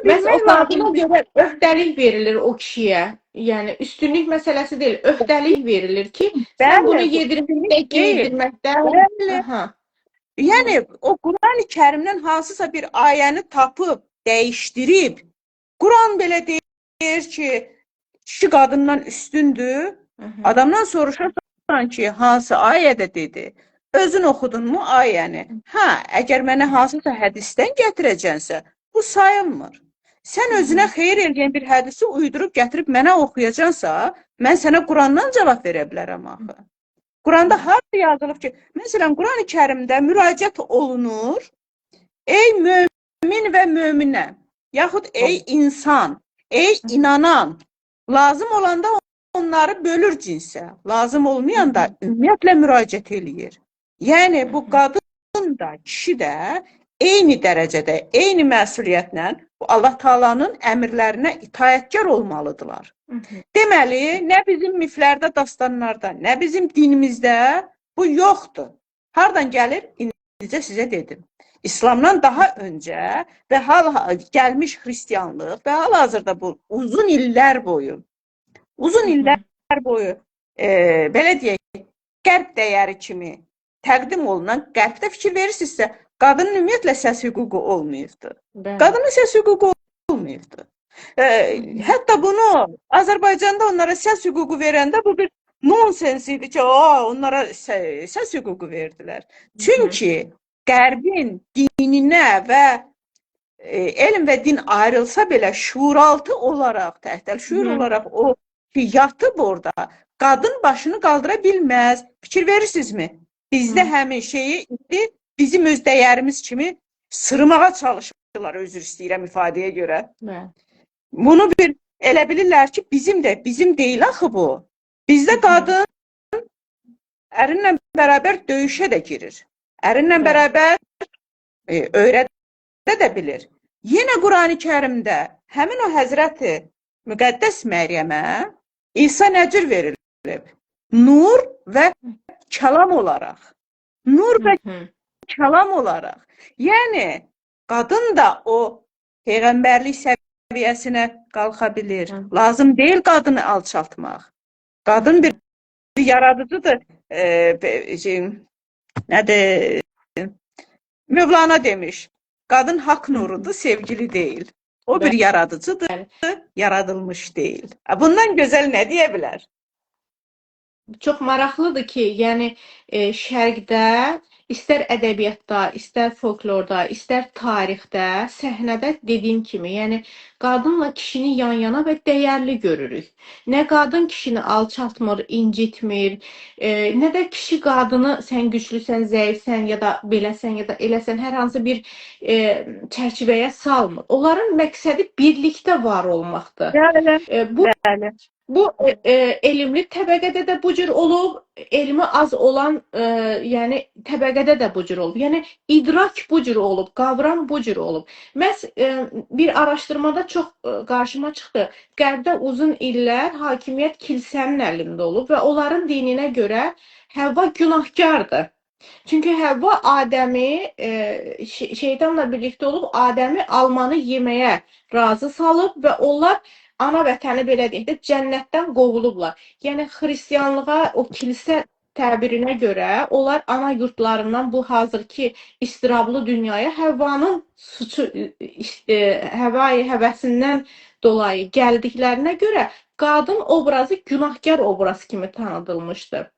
Məhz o
bilmək
qadına
lazımdır.
görə öhdəlik verilir o kişiyə. Yəni üstünlük məsələsi deyil, öhdəlik verilir ki, sən
Bəli,
bunu
bu
yedirməkdə,
üstünlük deyil.
geydirməkdə.
Bəli.
Aha.
Yəni o Quran-ı Kərimdən hansısa bir ayəni tapıb, dəyişdirib, Quran belə deyir ki, kişi qadından üstündür. Adamdan soruşarsan ki, hansı ayədə dedi? Özün oxudun mu ayəni? Hə, əgər mənə hansısa hədisdən gətirəcənsə, bu sayılmır. Sən özünə xeyir eləyən bir hədisi uydurub gətirib mənə oxuyacansa, mən sənə Qurandan cavab verə bilərəm axı. Quranda harda yazılıb ki, məsələn, Quran-ı Kərimdə müraciət olunur, ey mömin və möminə, yaxud ey insan, ey inanan, lazım olanda onları bölür cinsə, lazım olmayanda ümumiyyətlə müraciət eləyir. Yəni, bu qadın da, kişi də eyni dərəcədə, eyni məsuliyyətlə bu Allah Taalanın əmrlərinə itaətkar olmalıdırlar. Deməli, nə bizim miflərdə, dastanlarda, nə bizim dinimizdə bu yoxdur. Hardan gəlir? İndicə sizə dedim. İslamdan daha öncə və gəlmiş xristianlıq və hal-hazırda bu uzun illər boyu, belə deyək, qərb dəyəri kimi təqdim olunan qərbdə fikir verirsinizsə, qadının ümumiyyətlə səs hüququ olmayıbdır.
Bəli.
Qadının səs hüququ olmayıbdır. Hətta bunu Azərbaycanda onlara səs hüququ verəndə bu bir nonsens idi ki, onlara səs hüququ verdilər. Çünki qərbin dininə və elm və din ayrılsa belə şuuraltı olaraq, təhtəl şuur olaraq o ki, yatıb orada, qadın başını qaldıra bilməz. Fikir verirsinizmi? Bizdə həmin şeyi indi bizim öz dəyərimiz kimi sırmağa çalışırlar, üzr istəyirəm ifadəyə görə.
Bəli.
Bunu bir elə bilirlər ki, bizim də, bizim deyil axı bu. Bizdə qadın ərinlə bərabər döyüşə də girir. Ərinlə bərabər öyrədə də bilir. Yenə Qurani Kərimdə həmin o Həzrəti Müqəddəs Məryəmə İsa nə cür verilib? Nur və kəlam olaraq. Nur və kəlam olaraq. Yəni, qadın da o peyğəmbərlik səviyyəsinə qalxa bilir. Lazım deyil qadını alçaltmaq. Qadın bir yaradıcıdır. Nədir? Mövlana demiş, qadın haqq nurudur, sevgili deyil. O bir yaradıcıdır, yaradılmış deyil. Bundan gözəl nə deyə bilər?
Çox maraqlıdır ki, yəni şərqdə istər ədəbiyyatda, istər folklorda, istər tarixdə, səhnədə dediyim kimi, yəni qadınla kişini yan-yana və dəyərli görürük. Nə qadın kişini alçaltmır, incitmir, nə də kişi qadını sən güclüsən, zəifsən ya da beləsən ya da eləsən, hər hansı bir çərçivəyə salmır. Onların məqsədi birlikdə var olmaqdır.
Bəli,
Bu
bəli.
Bu elmli təbəqədə də bu cür olub, elmi az olan, yəni təbəqədə də bu cür olub. Yəni idrak bu cür olub, qavram bu cür olub. Məhz bir araşdırmada çox qarşıma çıxdı. Qərbdə uzun illər hakimiyyət kilsənin əlində olub və onların dininə görə Həvva günahkardır. Çünki Həvva Adəmi şeytanla birlikdə olub Adəmi almanı yeməyə razı salıb və onlar ana vətəni belə deyək də cənnətdən qovulublar. Yəni xristianlığa, o kilsə təbirinə görə onlar ana yurtlarından bu hazırki istirablı dünyaya Həvvanın suçu, həvai həvəsindən dolayı gəldiklərinə görə qadın obrazı günahkar obraz kimi tanıdılmışdı.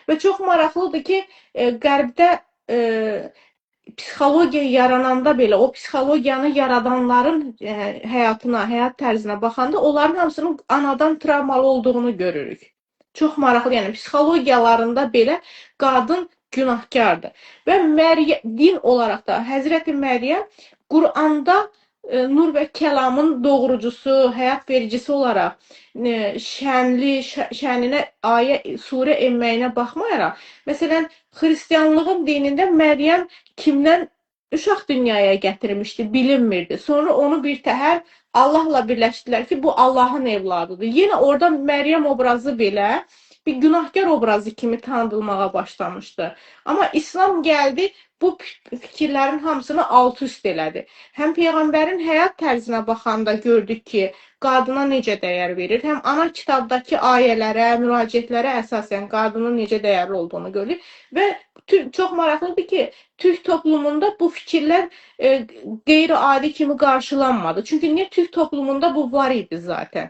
Və çox maraqlıdır ki, Qərbdə psixologiya yarananda belə o psixologiyanı yaradanların həyatına, həyat tərzinə baxanda onların hamısının anadan travmalı olduğunu görürük. Çox maraqlı, yəni psixologiyalarında belə qadın günahkardır. Və Məryəm din olaraq da Həzrəti Məryəm Quranda nur və kəlamın doğrucusu, həyat vericisi olaraq şənli, şəninə ayə, surə enməyinə baxmayaraq, məsələn, xristianlığın dinində Məryəm kimdən uşaq dünyaya gətirmişdi, bilinmirdi. Sonra onu bir təhər Allahla birləşdilər ki, bu Allahın evladıdır. Yenə orada Məryəm obrazı belə bir günahkar obrazı kimi tanıdılmağa başlamışdı. Amma İslam gəldi, bu fikirlərin hamısını alt-üst elədi. Həm Peyğəmbərin həyat tərzinə baxanda gördük ki, qadına necə dəyər verir, həm ana kitabdakı ayələrə, müraciətlərə əsasən qadının necə dəyərli olduğunu görürük və çox maraqlıdır ki, türk toplumunda bu fikirlər qeyri-adi kimi qarşılanmadı. Çünki niyə türk toplumunda bu var idi zaten.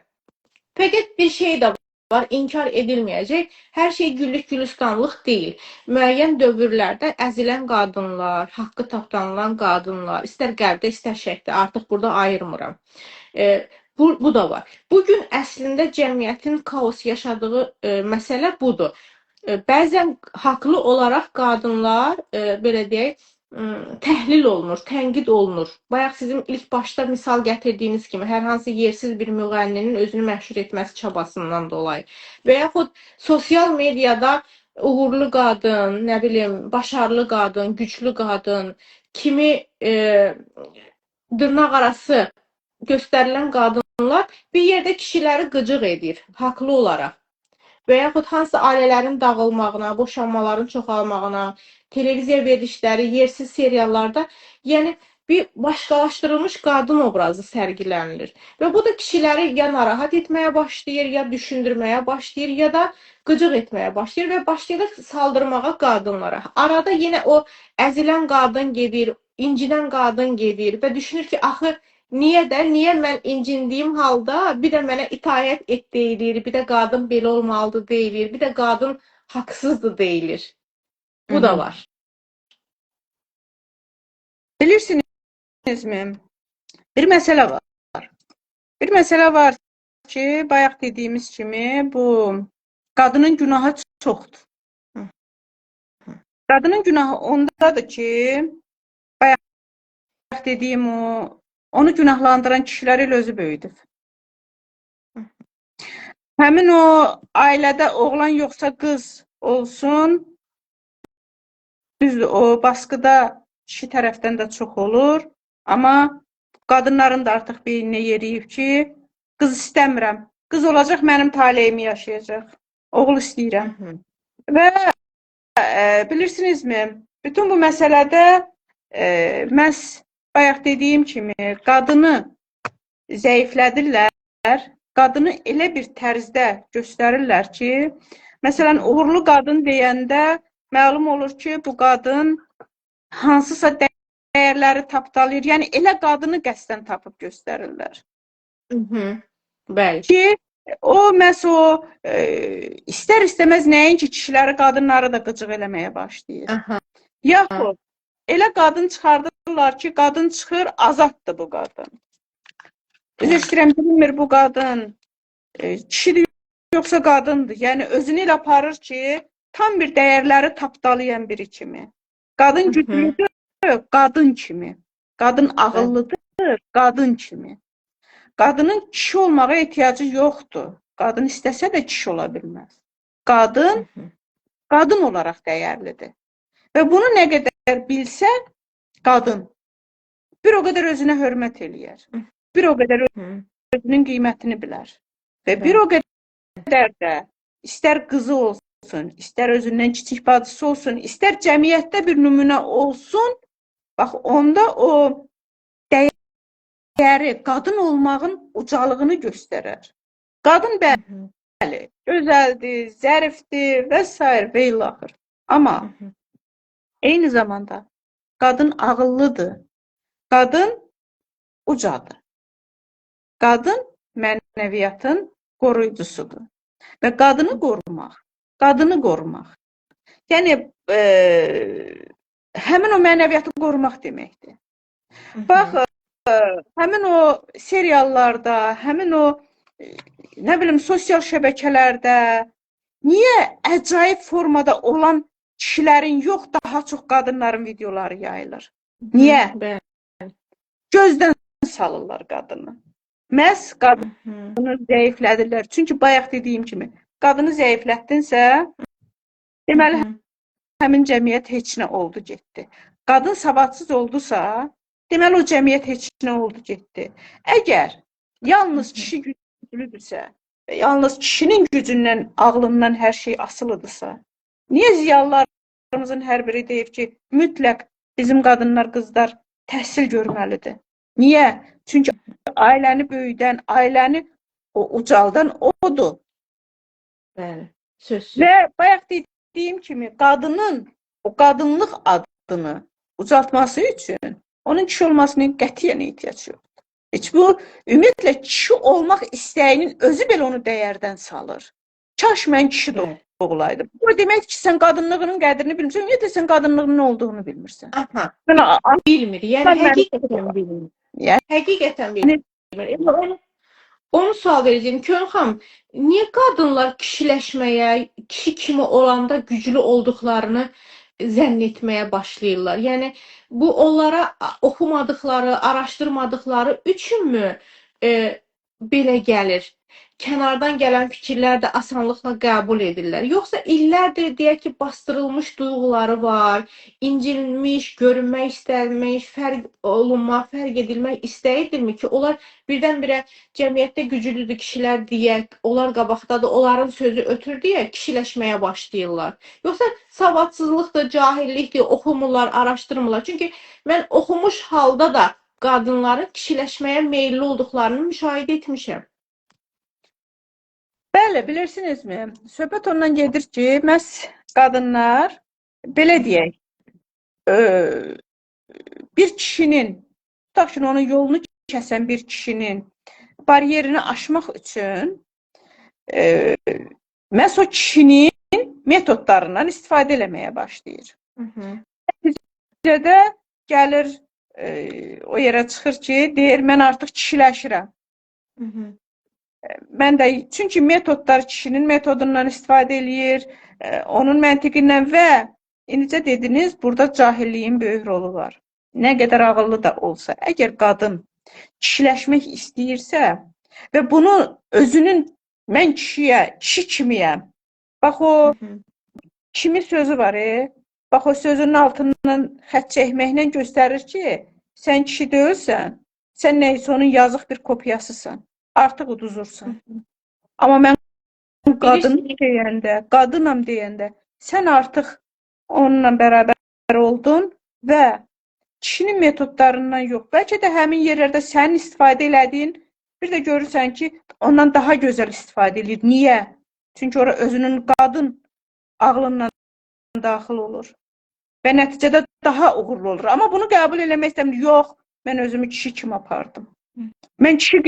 Fəqət bir şey də var, inkar edilməyəcək. Hər şey güllük gülistanlıq deyil. Müəyyən dövrlərdə əzilən qadınlar, haqqı tapdanılan qadınlar, istər qərbdə, istər şərqdə, artıq burada ayırmıram. Bu da var. Bugün əslində cəmiyyətin kaos yaşadığı məsələ budur. Bəzən haqlı olaraq qadınlar, belə deyək, təhlil olunur, tənqid olunur. Bayaq sizin ilk başda misal gətirdiyiniz kimi hər hansı yersiz bir müğənninin özünü məşhur etməsi çabasından dolayı və yaxud sosial mediada uğurlu qadın, nə bilim, başarılı qadın, güclü qadın kimi dırnaq arası göstərilən qadınlar bir yerdə kişiləri qıcıq edir, haqlı olaraq. Və yaxud hansısa ailələrin dağılmağına, boşanmaların çoxalmağına, televiziya verilişləri, yersiz seriallarda, yəni bir başqalaşdırılmış qadın obrazı sərgilənilir. Və bu da kişiləri ya narahat etməyə başlayır, ya düşündürməyə başlayır, ya da qıcıq etməyə başlayır və başlayır saldırmağa qadınlara. Arada yenə o əzilən qadın gedir, incinən qadın gedir və düşünür ki, axı niyə də, niyə mən incindiyim halda bir də mənə itaət et deyilir, bir də qadın belə olmalıdır deyilir, bir də qadın haqsızdır deyilir. Bu da var.
Bilirsinizmi? Bir məsələ var. Bir məsələ var ki, bayaq dediyimiz kimi bu qadının günahı çoxdur. Qadının günahı ondadır ki, bayaq dediyim o, onu günahlandıran kişilər elə özü böyüdüb. Həmin o ailədə oğlan yoxsa qız olsun, düzdür, o baskıda kişi tərəfdən də çox olur, amma qadınların da artıq beyninə yeriyib ki, qız istəmirəm, qız olacaq mənim taleyimi yaşayacaq, oğul istəyirəm. Və bilirsinizmi, bütün bu məsələdə məhz bayaq dediyim kimi qadını zəiflədirlər, qadını elə bir tərzdə göstərirlər ki, məsələn, uğurlu qadın deyəndə məlum olur ki, bu qadın hansısa dəyərləri tapdalayır. Yəni, elə qadını qəsdən tapıb göstərirlər.
Bəli.
Ki, o, məhz o, istər-istəməz nəinki kişiləri, qadınları da qıcıq eləməyə başlayır. Yaxud, elə qadın çıxardırlar ki, qadın çıxır, azaddır bu qadın. Üzr istəyirəm, bilinmir bu qadın kişidir yoxsa qadındır. Yəni, özünü elə aparır ki, tam bir dəyərləri tapdalayan biri kimi. Qadın güclüdür, qadın kimi. Qadın ağıllıdır, qadın kimi. Qadının kişi olmağa ehtiyacı yoxdur. Qadın istəsə də kişi ola bilməz. Qadın, qadın olaraq dəyərlidir. Və bunu nə qədər bilsə, qadın bir o qədər özünə hörmət eləyər. Bir o qədər özünün qiymətini bilər. Və bir o qədər də istər qızı olsun, olsun, istər özündən kiçik bacısı olsun, istər cəmiyyətdə bir nümunə olsun, bax onda o dəyəri, qadın olmağın ucalığını göstərər. Qadın bəli, gözəldir, zərifdir və sair və ilaxır. Amma eyni zamanda qadın ağıllıdır, qadın ucadır. Qadın mənəviyyatın qoruyucusudur. Və qadını qorumaq, qadını qorumaq. Yəni, həmin o mənəviyyatı qorumaq deməkdir. Bax, həmin o seriallarda, həmin o, nə bilim, sosial şəbəkələrdə niyə əcaib formada olan kişilərin yox, daha çox qadınların videoları yayılır? Niyə?
Bəli.
Gözdən salırlar qadını. Məhz qadını zəiflədirlər. Çünki bayaq dediyim kimi, qadını zəiflətdinsə, deməli, həmin cəmiyyət heç nə oldu, getdi. Qadın savadsız oldusa, deməli, o cəmiyyət heç nə oldu, getdi. Əgər yalnız kişi güclüdürsə, və yalnız kişinin gücündən, ağlından hər şey asılıdırsa, niyə ziyalılarımızın hər biri deyib ki, mütləq bizim qadınlar, qızlar təhsil görməlidir? Niyə? Çünki ailəni böyüdən, ailəni o ucaldan odur.
Bəli, sözsüz.
Və bayaq dediyim kimi, qadının o qadınlıq adını ucaltması üçün onun kişi olmasına qətiyyən ehtiyac yoxdur. Heç bu, ümumiyyətlə, kişi olmaq istəyinin özü belə onu dəyərdən salır. Kaş mən kişi doğulaydım. Bu demək ki, sən qadınlığının qədrini bilmirsən, ümumiyyətlə, sən qadınlığının nə olduğunu bilmirsən.
Aha, bilmir. Yəni, həqiqətən bilmir. Həqiqətən bilmir. Onu sual verəcəyim. Könül xanım, niyə qadınlar kişiləşməyə, kişi kimi olanda güclü olduqlarını zənn etməyə başlayırlar? Yəni, bu onlara oxumadıqları, araşdırmadıqları üçünmü belə gəlir? Kənardan gələn fikirlər də asanlıqla qəbul edirlər. Yoxsa illərdir, deyək ki, bastırılmış duyğuları var, incilmiş, görünmək istənmiş, fərq olunmaq, fərq edilmək istəyidirmi ki, onlar birdən-birə cəmiyyətdə güclüdür kişilər deyək, onlar qabaqdadır, onların sözü ötür deyə kişiləşməyə başlayırlar. Yoxsa savadsızlıqdır, cahillikdir, oxumurlar, araşdırmırlar. Çünki mən oxumuş halda da qadınların kişiləşməyə meyilli olduqlarını müşahidə etmişəm.
Bəli, bilirsinizmi? Söhbət ondan gedir ki, məhz qadınlar, belə deyək, bir kişinin, tutaq ki, onun yolunu kəsən bir kişinin bariyerini aşmaq üçün məhz o kişinin metodlarından istifadə eləməyə başlayır. Nəticədə gəlir, o yerə çıxır ki, deyir, mən artıq kişiləşirəm. Mən də, çünki metodlar kişinin metodundan istifadə eləyir, onun məntiqindən və indicə dediniz, burada cahilliyin böyük rolu var. Nə qədər ağıllı da olsa, əgər qadın kişiləşmək istəyirsə və bunu özünün, mən kişiyə, kişi kimiyəm, bax o kimi sözü var, bax o sözünün altından xətt çəkməklə göstərir ki, sən kişi deyilsən, sən nəyisə onun yazıq bir kopyasısan. Artıq uduzursan. Amma mən qadın deyəndə, qadınam deyəndə, sən artıq onunla bərabər oldun və kişinin metodlarından yox. Bəlkə də həmin yerlərdə sənin istifadə elədiyin, bir də görürsən ki, ondan daha gözəl istifadə eləyir. Niyə? Çünki ora özünün qadın ağlından daxil olur və nəticədə daha uğurlu olur. Amma bunu qəbul eləmək istəmir. Yox, mən özümü kişi kimi apardım. Mən kişi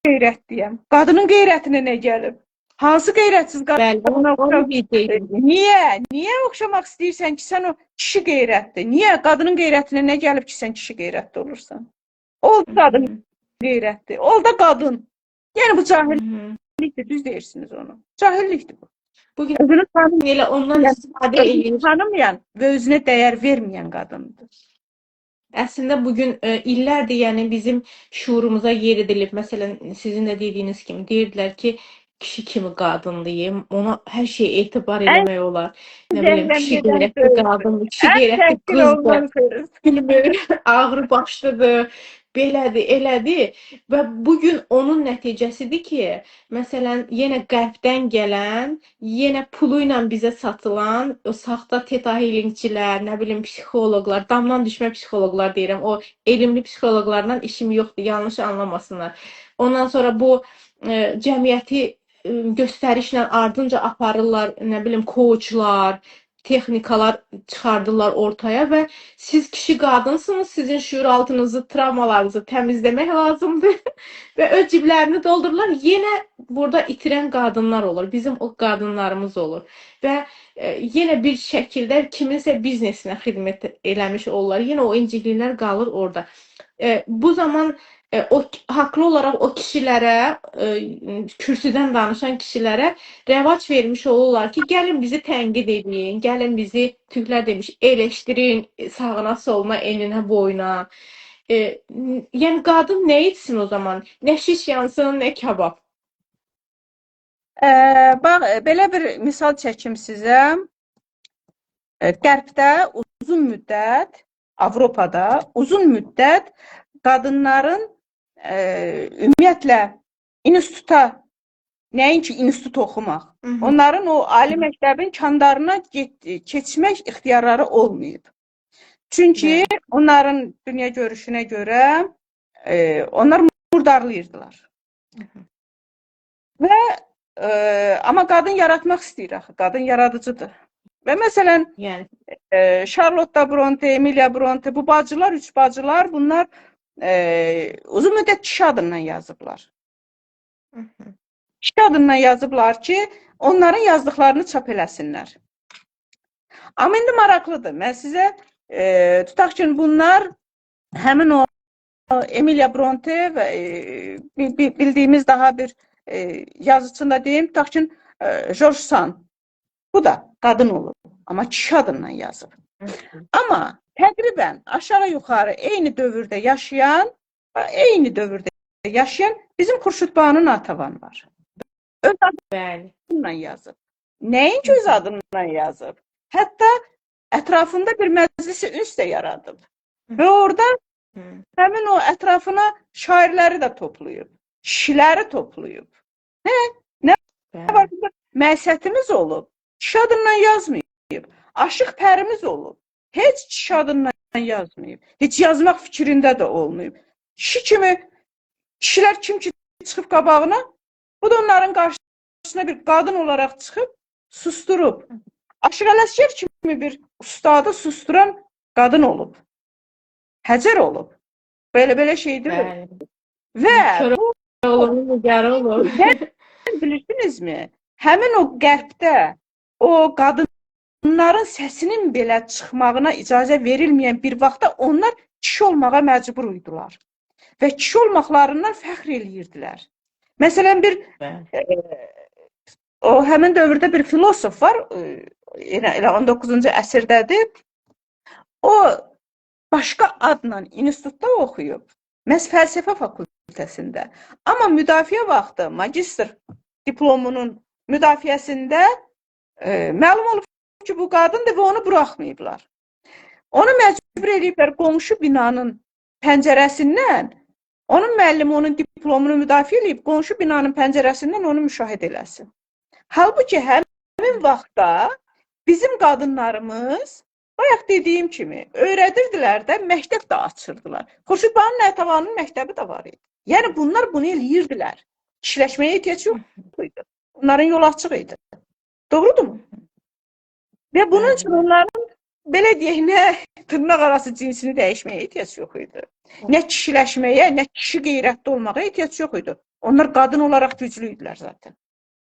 qeyrətliyəm. Qadının qeyrətinə nə gəlib? Hansı qeyrətsiz qadına oxşamaq? Niyə? Niyə oxşamaq istəyirsən ki, sən o kişi qeyrətli? Niyə? Qadının qeyrətinə nə gəlib ki, sən kişi qeyrətli olursan? Ol qadın qeyrətli. Ol da qadın. Yəni bu cahillikdir, düz deyirsiniz onu. Cahillikdir bu.
Bugün özünü tanımayan, elə ondan istifadə edir.
Tanımayan və özünə dəyər verməyən qadındır.
Əslində bugün illərdir, yəni bizim şuurumuza yer edilib. Məsələn, sizin də dediyiniz kimi deyirdilər ki, kişi kimi qadınlıyım, ona hər şeyə etibar eləmək olar. Nə bilim, kişi qeyrətli qadındır, kişi qeyrətli qızdır, bilmir, ağrı başlıdır, Belədir, elədir və bugün onun nəticəsidir ki, məsələn, yenə qərbdən gələn, yenə pulu ilə bizə satılan o saxta theta healingçilər, nə bilim psixoloqlar, damdan düşmə psixoloqlar deyirəm, o elmli psixoloqlarla işim yoxdur, yanlış anlamasınlar. Ondan sonra bu cəmiyyəti göstərişlə ardınca aparırlar, nə bilim coachlar, texnikalar çıxardırlar ortaya və siz kişi qadınsınız, sizin şüuraltınızı, travmalarınızı təmizləmək lazımdır və öz ciblərini doldururlar. Yenə burada itirən qadınlar olur, bizim o qadınlarımız olur və yenə bir şəkildə kiminsə biznesinə xidmət eləmiş olurlar. Yenə o incikliklər qalır orada. Bu zaman o haqlı olaraq o kişilərə, kürsüdən danışan kişilərə rəvac vermiş olurlar ki, gəlin bizi tənqid edin, gəlin bizi, türklər demiş, eleştirin sağına, soluna, eninə, boyuna. Yəni qadın nə etsin o zaman? Nə şiş yansın, nə kabab.
Bax, belə bir misal çəkim sizə. Qərbdə uzun müddət, Avropada uzun müddət qadınların ümumiyyətlə instituta, nəinki institut oxumaq, onların o ali məktəbin kandarına keçmək ixtiyarları olmayıb. Çünki onların dünya görüşünə görə onlar murdarlayırdılar. Və amma qadın yaratmaq istəyir axı, qadın yaradıcıdır. Və məsələn, Charlotte Bronte, Emilia Bronte, bu bacılar, üç bacılar, bunlar uzun müddət kişi adından yazıblar. Kişi adından yazıblar ki, onların yazdıqlarını çap eləsinlər. Amma indi maraqlıdır. Mən sizə tutaq ki, bunlar həmin o Emilia Bronte və bildiyimiz daha bir yazıçını da deyim, tutaq ki, George Sand. Bu da qadın olub, amma kişi adından yazıb. Amma təqribən aşağı-yuxarı eyni dövrdə yaşayan, bizim Xurşudbanu Natavan var. Öz adından yazıb. Nəinki öz adından yazıb. Hətta ətrafında bir məclisi üns də yaradıb. Və orada həmin o ətrafına şairləri də toplayıb, kişiləri toplayıb. Nə var? Məişətimiz olub, kişi adından yazmayıb. Aşıq pərimiz olub. Heç kişi adından yazmayıb. Heç yazmaq fikrində də olmayıb. Kişi kimi, kişilər kim ki çıxıb qabağına, bu da onların qarşısına bir qadın olaraq çıxıb, susturub. Aşıq Ələsgər kimi bir ustadı susturan qadın olub. Həcər olub. Belə-belə şeydir. Və bu
olub.
Bilirsinizmi? Həmin o qərbdə o qadınların səsinin belə çıxmağına icazə verilməyən bir vaxtda onlar kişi olmağa məcbur idilər. Və kişi olmaqlarından fəxr eləyirdilər. Məsələn, bir o həmin dövrdə bir filosof var, elə 19-cu əsrdədir. O başqa adla institutda oxuyub, məhz fəlsəfə fakültəsində. Amma müdafiə vaxtı magistr diplomunun müdafiəsində məlum olub ki, bu qadındır və onu buraxmayıblar. Onu məcbur eləyiblər qonşu binanın pəncərəsindən, onun müəllimi onun diplomunu müdafiə eləyib, qonşu binanın pəncərəsindən onu müşahidə eləsin. Halbuki həmin vaxtda bizim qadınlarımız, bayaq dediyim kimi, öyrədirdilər də, məktəb də açırdılar. Xurşudbanu Natavanın məktəbi də var idi. Yəni bunlar bunu eləyirdilər. Kişiləşməyə ehtiyac yox idi. Onların yolu açıq idi. Doğrudurmu? Və bunun üçün onların, belə deyək, nə tırnaq arası cinsini dəyişməyə ehtiyac yox idi. Nə kişiləşməyə, nə kişi qeyrətli olmağa ehtiyac yox idi. Onlar qadın olaraq güclü idilər zaten.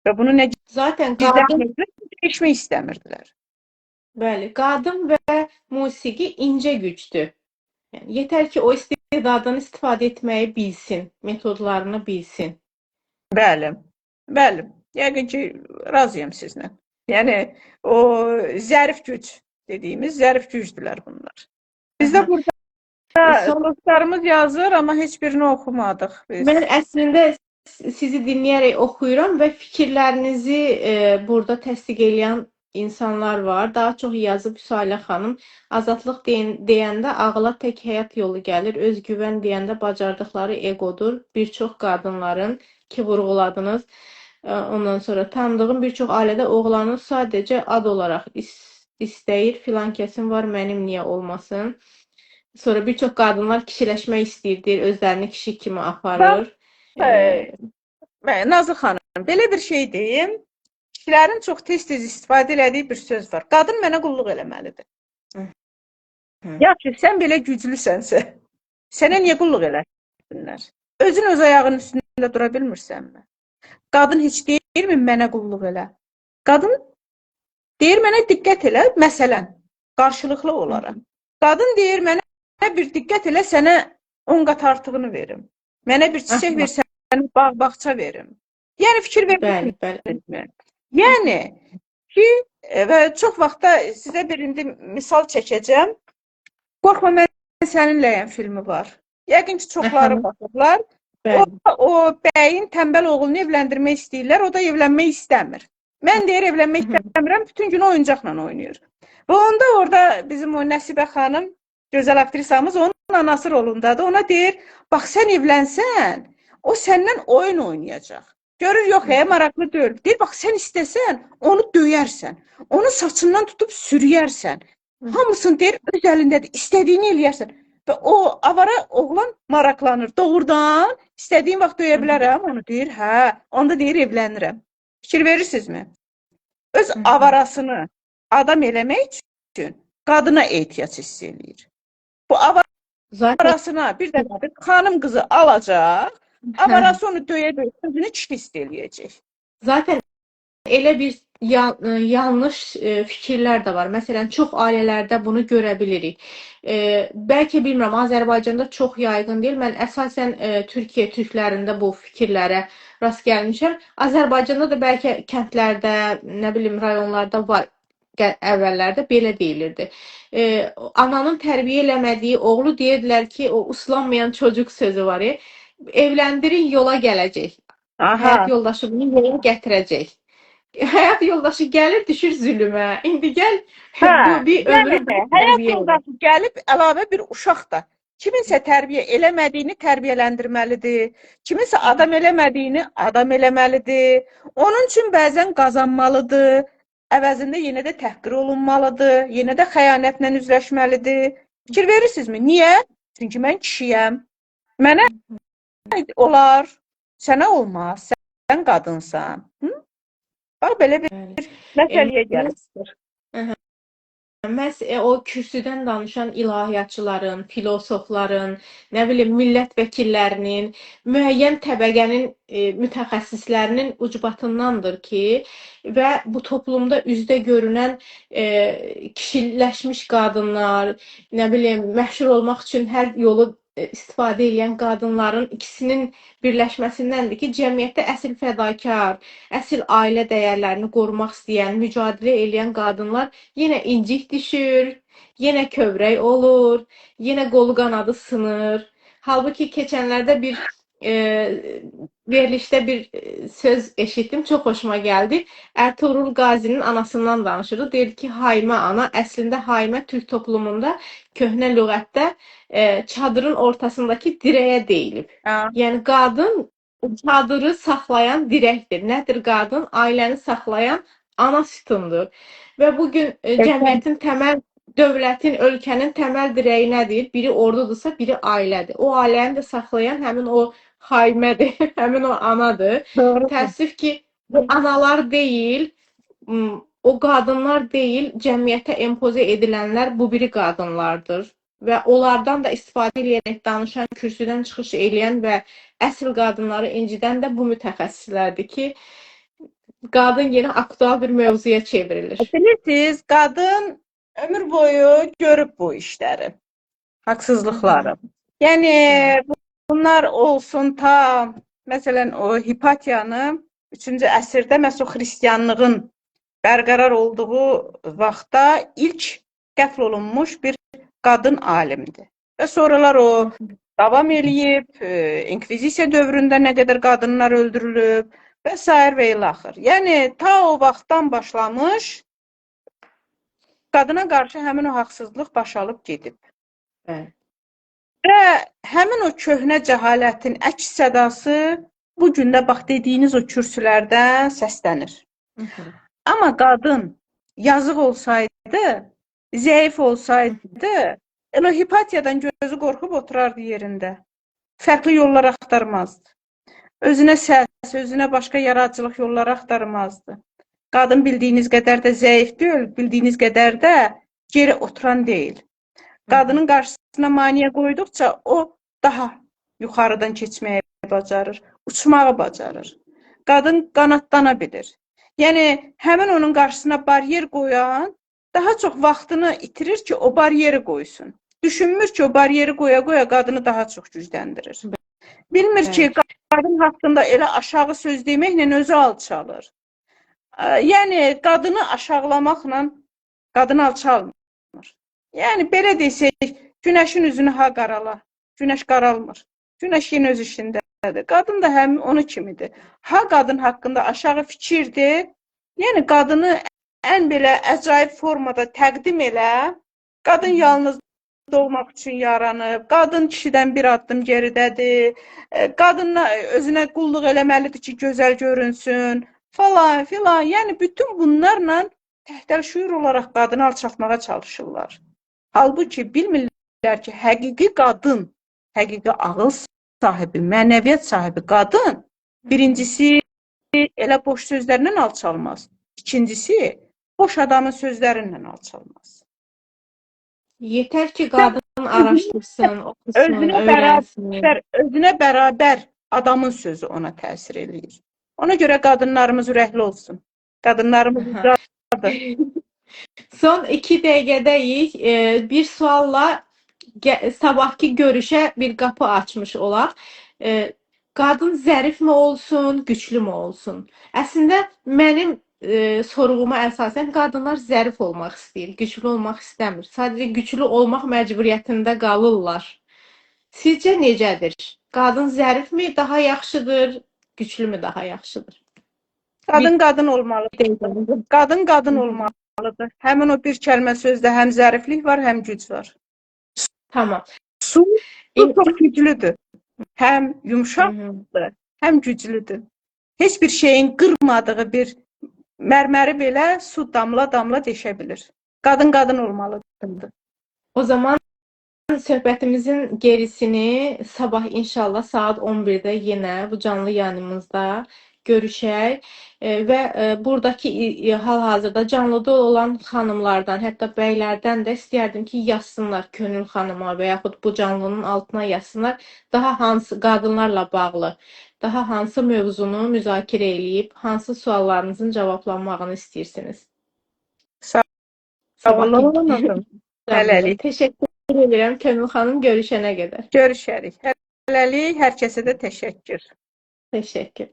Və bunu nə
zaten qadın
dəyişmək istəmirdilər.
Bəli, qadın və musiqi incə gücdür. Yəni, yetər ki, o istedaddan istifadə etməyi bilsin, metodlarını bilsin.
Bəli, bəli. Yəqin ki, razıyam sizlə. Yəni, o zərif güc dediyimiz zərif gücdülər bunlar. Bizdə burada dostlarımız yazır, amma heç birini oxumadıq biz.
Mən əslində sizi dinləyərək oxuyuram və fikirlərinizi burada təsdiq eləyən insanlar var. Daha çox yazıb Salə xanım. Azadlıq deyəndə ağla tək həyat yolu gəlir. Özgüvən deyəndə bacardıqları egodur. Bir çox qadınların ki vurğuladınız. Ondan sonra tanıdığım bir çox ailədə oğlanı sadəcə ad olaraq istəyir. Filan kəsim var, mənim niyə olmasın? Sonra bir çox qadınlar kişiləşmək istəyir, deyir, özlərini kişi kimi aparır.
Nazlı xanım, belə bir şey deyim. Kişilərin çox tez-tez istifadə elədiyi bir söz var. Qadın mənə qulluq eləməlidir. Yaxşı, sən belə güclüsənsə, sənə niyə qulluq eləsinlər? Özün öz ayağının üstündə dura bilmirsənmi? Qadın heç deyirmi mənə qulluq elə? Qadın deyir mənə diqqət elə, məsələn, qarşılıqlı olaraq. Qadın deyir mənə bir diqqət elə, sənə 10 qat artığını verim. Mənə bir çiçək ver, sənə bağ-bağça verim. Yəni fikir vermirsiniz. Yəni ki, və çox vaxtda sizə bir indi misal çəkəcəm. Qorxma mən səninləyəm filmi var. Yəqin ki, çoxları baxıblar. O bəyin tənbəl oğlunu evləndirmək istəyirlər, o da evlənmək istəmir. Mən deyir, evlənmək istəmirəm, bütün gün oyuncaqla oynayır. Və onda orada bizim o Nəsibə xanım, gözəl aktrisamız, onun anası rolundadır. Ona deyir, bax sən evlənsən, o səndən oyun oynayacaq. Görür, yox, maraqlı deyil. Deyir, bax sən istəsən, onu döyərsən, onu saçından tutub sürüyərsən. Hamısını deyir, öz əlindədir, istədiyini eləyərsən. Və o avara oğlan maraqlanır. Doğrudan istədiyim vaxt döyə bilərəm, onu deyir, hə, onda deyir, evlənirəm. Fikir verirsinizmi? Öz avarasını adam eləmək üçün qadına ehtiyac hiss eləyir. Bu avarasına bir də xanım qızı alacaq, avarası onu döyə-döyə özünü kişi hiss eləyəcək.
Zaten elə bir yanlış fikirlər də var. Məsələn, çox ailələrdə bunu görə bilirik. Bəlkə bilmirəm, Azərbaycanda çox yayğın deyil. Mən əsasən Türkiyə türklərində bu fikirlərə rast gəlmişəm. Azərbaycanda da bəlkə kəndlərdə, nə bilim, rayonlarda var. Əvvəllərdə belə deyilirdi. Ananın tərbiyə eləmədiyi oğlu deyirdilər ki, o uslanmayan çocuk sözü var. Evləndirin, yola gələcək. Həyat yoldaşı bunu yola gətirəcək. Həyat yoldaşı gəlir, düşür zülmə. İndi gəl, bu bir ömrü
həyat yoldaşı gəlib əlavə bir uşaq da. Kiminsə tərbiyə eləmədiyini tərbiyələndirməlidir. Kiminsə adam eləmədiyini adam eləməlidir. Onun üçün bəzən qazanmalıdır. Əvəzində yenə də təhqir olunmalıdır. Yenə də xəyanətlə üzləşməlidir. Fikir verirsinizmi? Niyə? Çünki mən kişiyəm. Mənə olar, sənə olmaz. Sən qadınsan. Hı? Bax, belə bir məsələyə gəlir.
Məhz o kürsüdən danışan ilahiyyatçıların, filosofların, nə bilim, millət vəkillərinin, müəyyən təbəqənin mütəxəssislərinin ucbatındandır ki, və bu toplumda üzdə görünən kişiləşmiş qadınlar, nə bilim, məşhur olmaq üçün hər yolu istifadə edən qadınların ikisinin birləşməsindəndir ki, cəmiyyətdə əsl fədakar, əsl ailə dəyərlərini qorumaq istəyən, mücadilə eləyən qadınlar yenə incik düşür, yenə kövrək olur, yenə qolu qanadı sınır. Halbuki keçənlərdə bir verilişdə bir söz eşitdim, çox xoşuma gəldi. Ertuğrul Qazinin anasından danışırdı. Deyirdi ki, Haymə ana, əslində Haymə türk toplumunda köhnə lüğətdə çadırın ortasındakı dirəyə deyilib. Yəni, qadın çadırı saxlayan dirəkdir. Nədir qadın? Ailəni saxlayan ana sütundur. Və bugün cəmiyyətin təməl, dövlətin, ölkənin təməl dirəyi nədir? Biri ordudursa, biri ailədir. O ailəni də saxlayan həmin o haymədir, həmin o anadır.
Doğrudur.
Təəssüf ki, bu analar deyil, o qadınlar deyil, cəmiyyətə empoze edilənlər bu biri qadınlardır. Və onlardan da istifadə eləyərək danışan, kürsüdən çıxış eləyən və əsl qadınları incidən də bu mütəxəssislərdir ki, qadın yenə aktual bir mövzuya çevrilir.
Bilirsiniz, qadın ömür boyu görüb bu işləri, haqsızlıqları. Yəni, bunlar olsun ta, məsələn, o Hipatiyanı 3-cü əsrdə məhz o xristianlığın bərqərar olduğu vaxtda ilk qətl olunmuş bir qadın alimdir. Və sonralar o davam eləyib, inkvizisiya dövründə nə qədər qadınlar öldürülüb və sair və ilaxır. Yəni, ta o vaxtdan başlamış Qadına qarşı həmin o haqsızlıq baş alıb gedib.
Bəli.
Və həmin o köhnə cəhalətin əks sədası bu gün də bax dediyiniz o kürsülərdən səslənir. Amma qadın yazıq olsaydı, zəif olsaydı, elə Hipatiyadan gözü qorxub oturardı yerində. Fərqli yollar axtarmazdı. Özünə səs, özünə başqa yaradıcılıq yolları axtarmazdı. Qadın bildiyiniz qədər də zəif deyil, bildiyiniz qədər də geri oturan deyil. Qadının qarşısına maneə qoyduqca o daha yuxarıdan keçməyi bacarır, uçmağı bacarır. Qadın qanadlana bilir. Yəni həmin onun qarşısına baryer qoyan daha çox vaxtını itirir ki, o baryeri qoysun. Düşünmür ki, o baryeri qoya-qoya qadını daha çox gücləndirir. Bilmir ki, qadın haqqında elə aşağı söz deməklə özü alçalır. Yəni qadını aşağılamaqla qadın alçalmır. Yəni belə desək, günəşin üzünü ha qarala, günəş qaralmır. Günəş yenə öz işindədir. Qadın da həmin onu kimidir. Ha qadın haqqında aşağı fikirdir. Yəni qadını ən belə əcaib formada təqdim elə. Qadın yalnız doğmaq üçün yaranıb. Qadın kişidən bir addım geridədir. Qadınla özünə qulluq eləməlidir ki, gözəl görünsün falan filan. Yəni bütün bunlarla təhtəl-şüur olaraq qadını alçaltmağa çalışırlar. Halbuki bilmirlər ki, həqiqi qadın, həqiqi ağıl sahibi, mənəviyyat sahibi qadın birincisi elə boş sözlərlə alçalmaz. İkincisi boş adamın sözlərindən alçalmaz.
Yetər ki, qadın araşdırsın, oxusun,
Özünə
öyrənsin.
bərabər, özünə bərabər adamın sözü ona təsir eləyir. Ona görə qadınlarımız ürəkli olsun. Qadınlarımız ucadır.
Son 2 dəqiqədəyik. Bir sualla sabahki görüşə bir qapı açmış olaq. Qadın zərifmi olsun, güclümü olsun? Əslində mənim sorğuma əsasən qadınlar zərif olmaq istəyir, güclü olmaq istəmir. Sadəcə güclü olmaq məcburiyyətində qalırlar. Sizcə necədir? Qadın zərifmi daha yaxşıdır, güclümü daha yaxşıdır?
Qadın qadın olmalıdır. Qadın qadın olmalıdır. Həmin o bir kəlmə sözdə həm zəriflik var, həm güc var.
Tamam.
Su çox güclüdür. Həm yumşaqdır, həm güclüdür. Heç bir şeyin qırmadığı bir mərməri belə su damla-damla deşə bilir. Qadın qadın olmalıdır.
O zaman söhbətimizin gerisini sabah inşallah saat 11-də yenə bu canlı yayınımızda görüşək və buradakı hal-hazırda canlıda olan xanımlardan, hətta bəylərdən də istəyərdim ki, yazsınlar Könül xanıma və yaxud bu canlının altına yazsınlar. Daha hansı qadınlarla bağlı, daha hansı mövzunu müzakirə eləyib, hansı suallarınızın cavablanmağını istəyirsiniz.
Sağ olun. Hələlik.
Təşəkkür edirəm Könül xanım, görüşənə qədər.
Görüşərik. Hələlik, hər kəsə də təşəkkür.
Təşəkkür.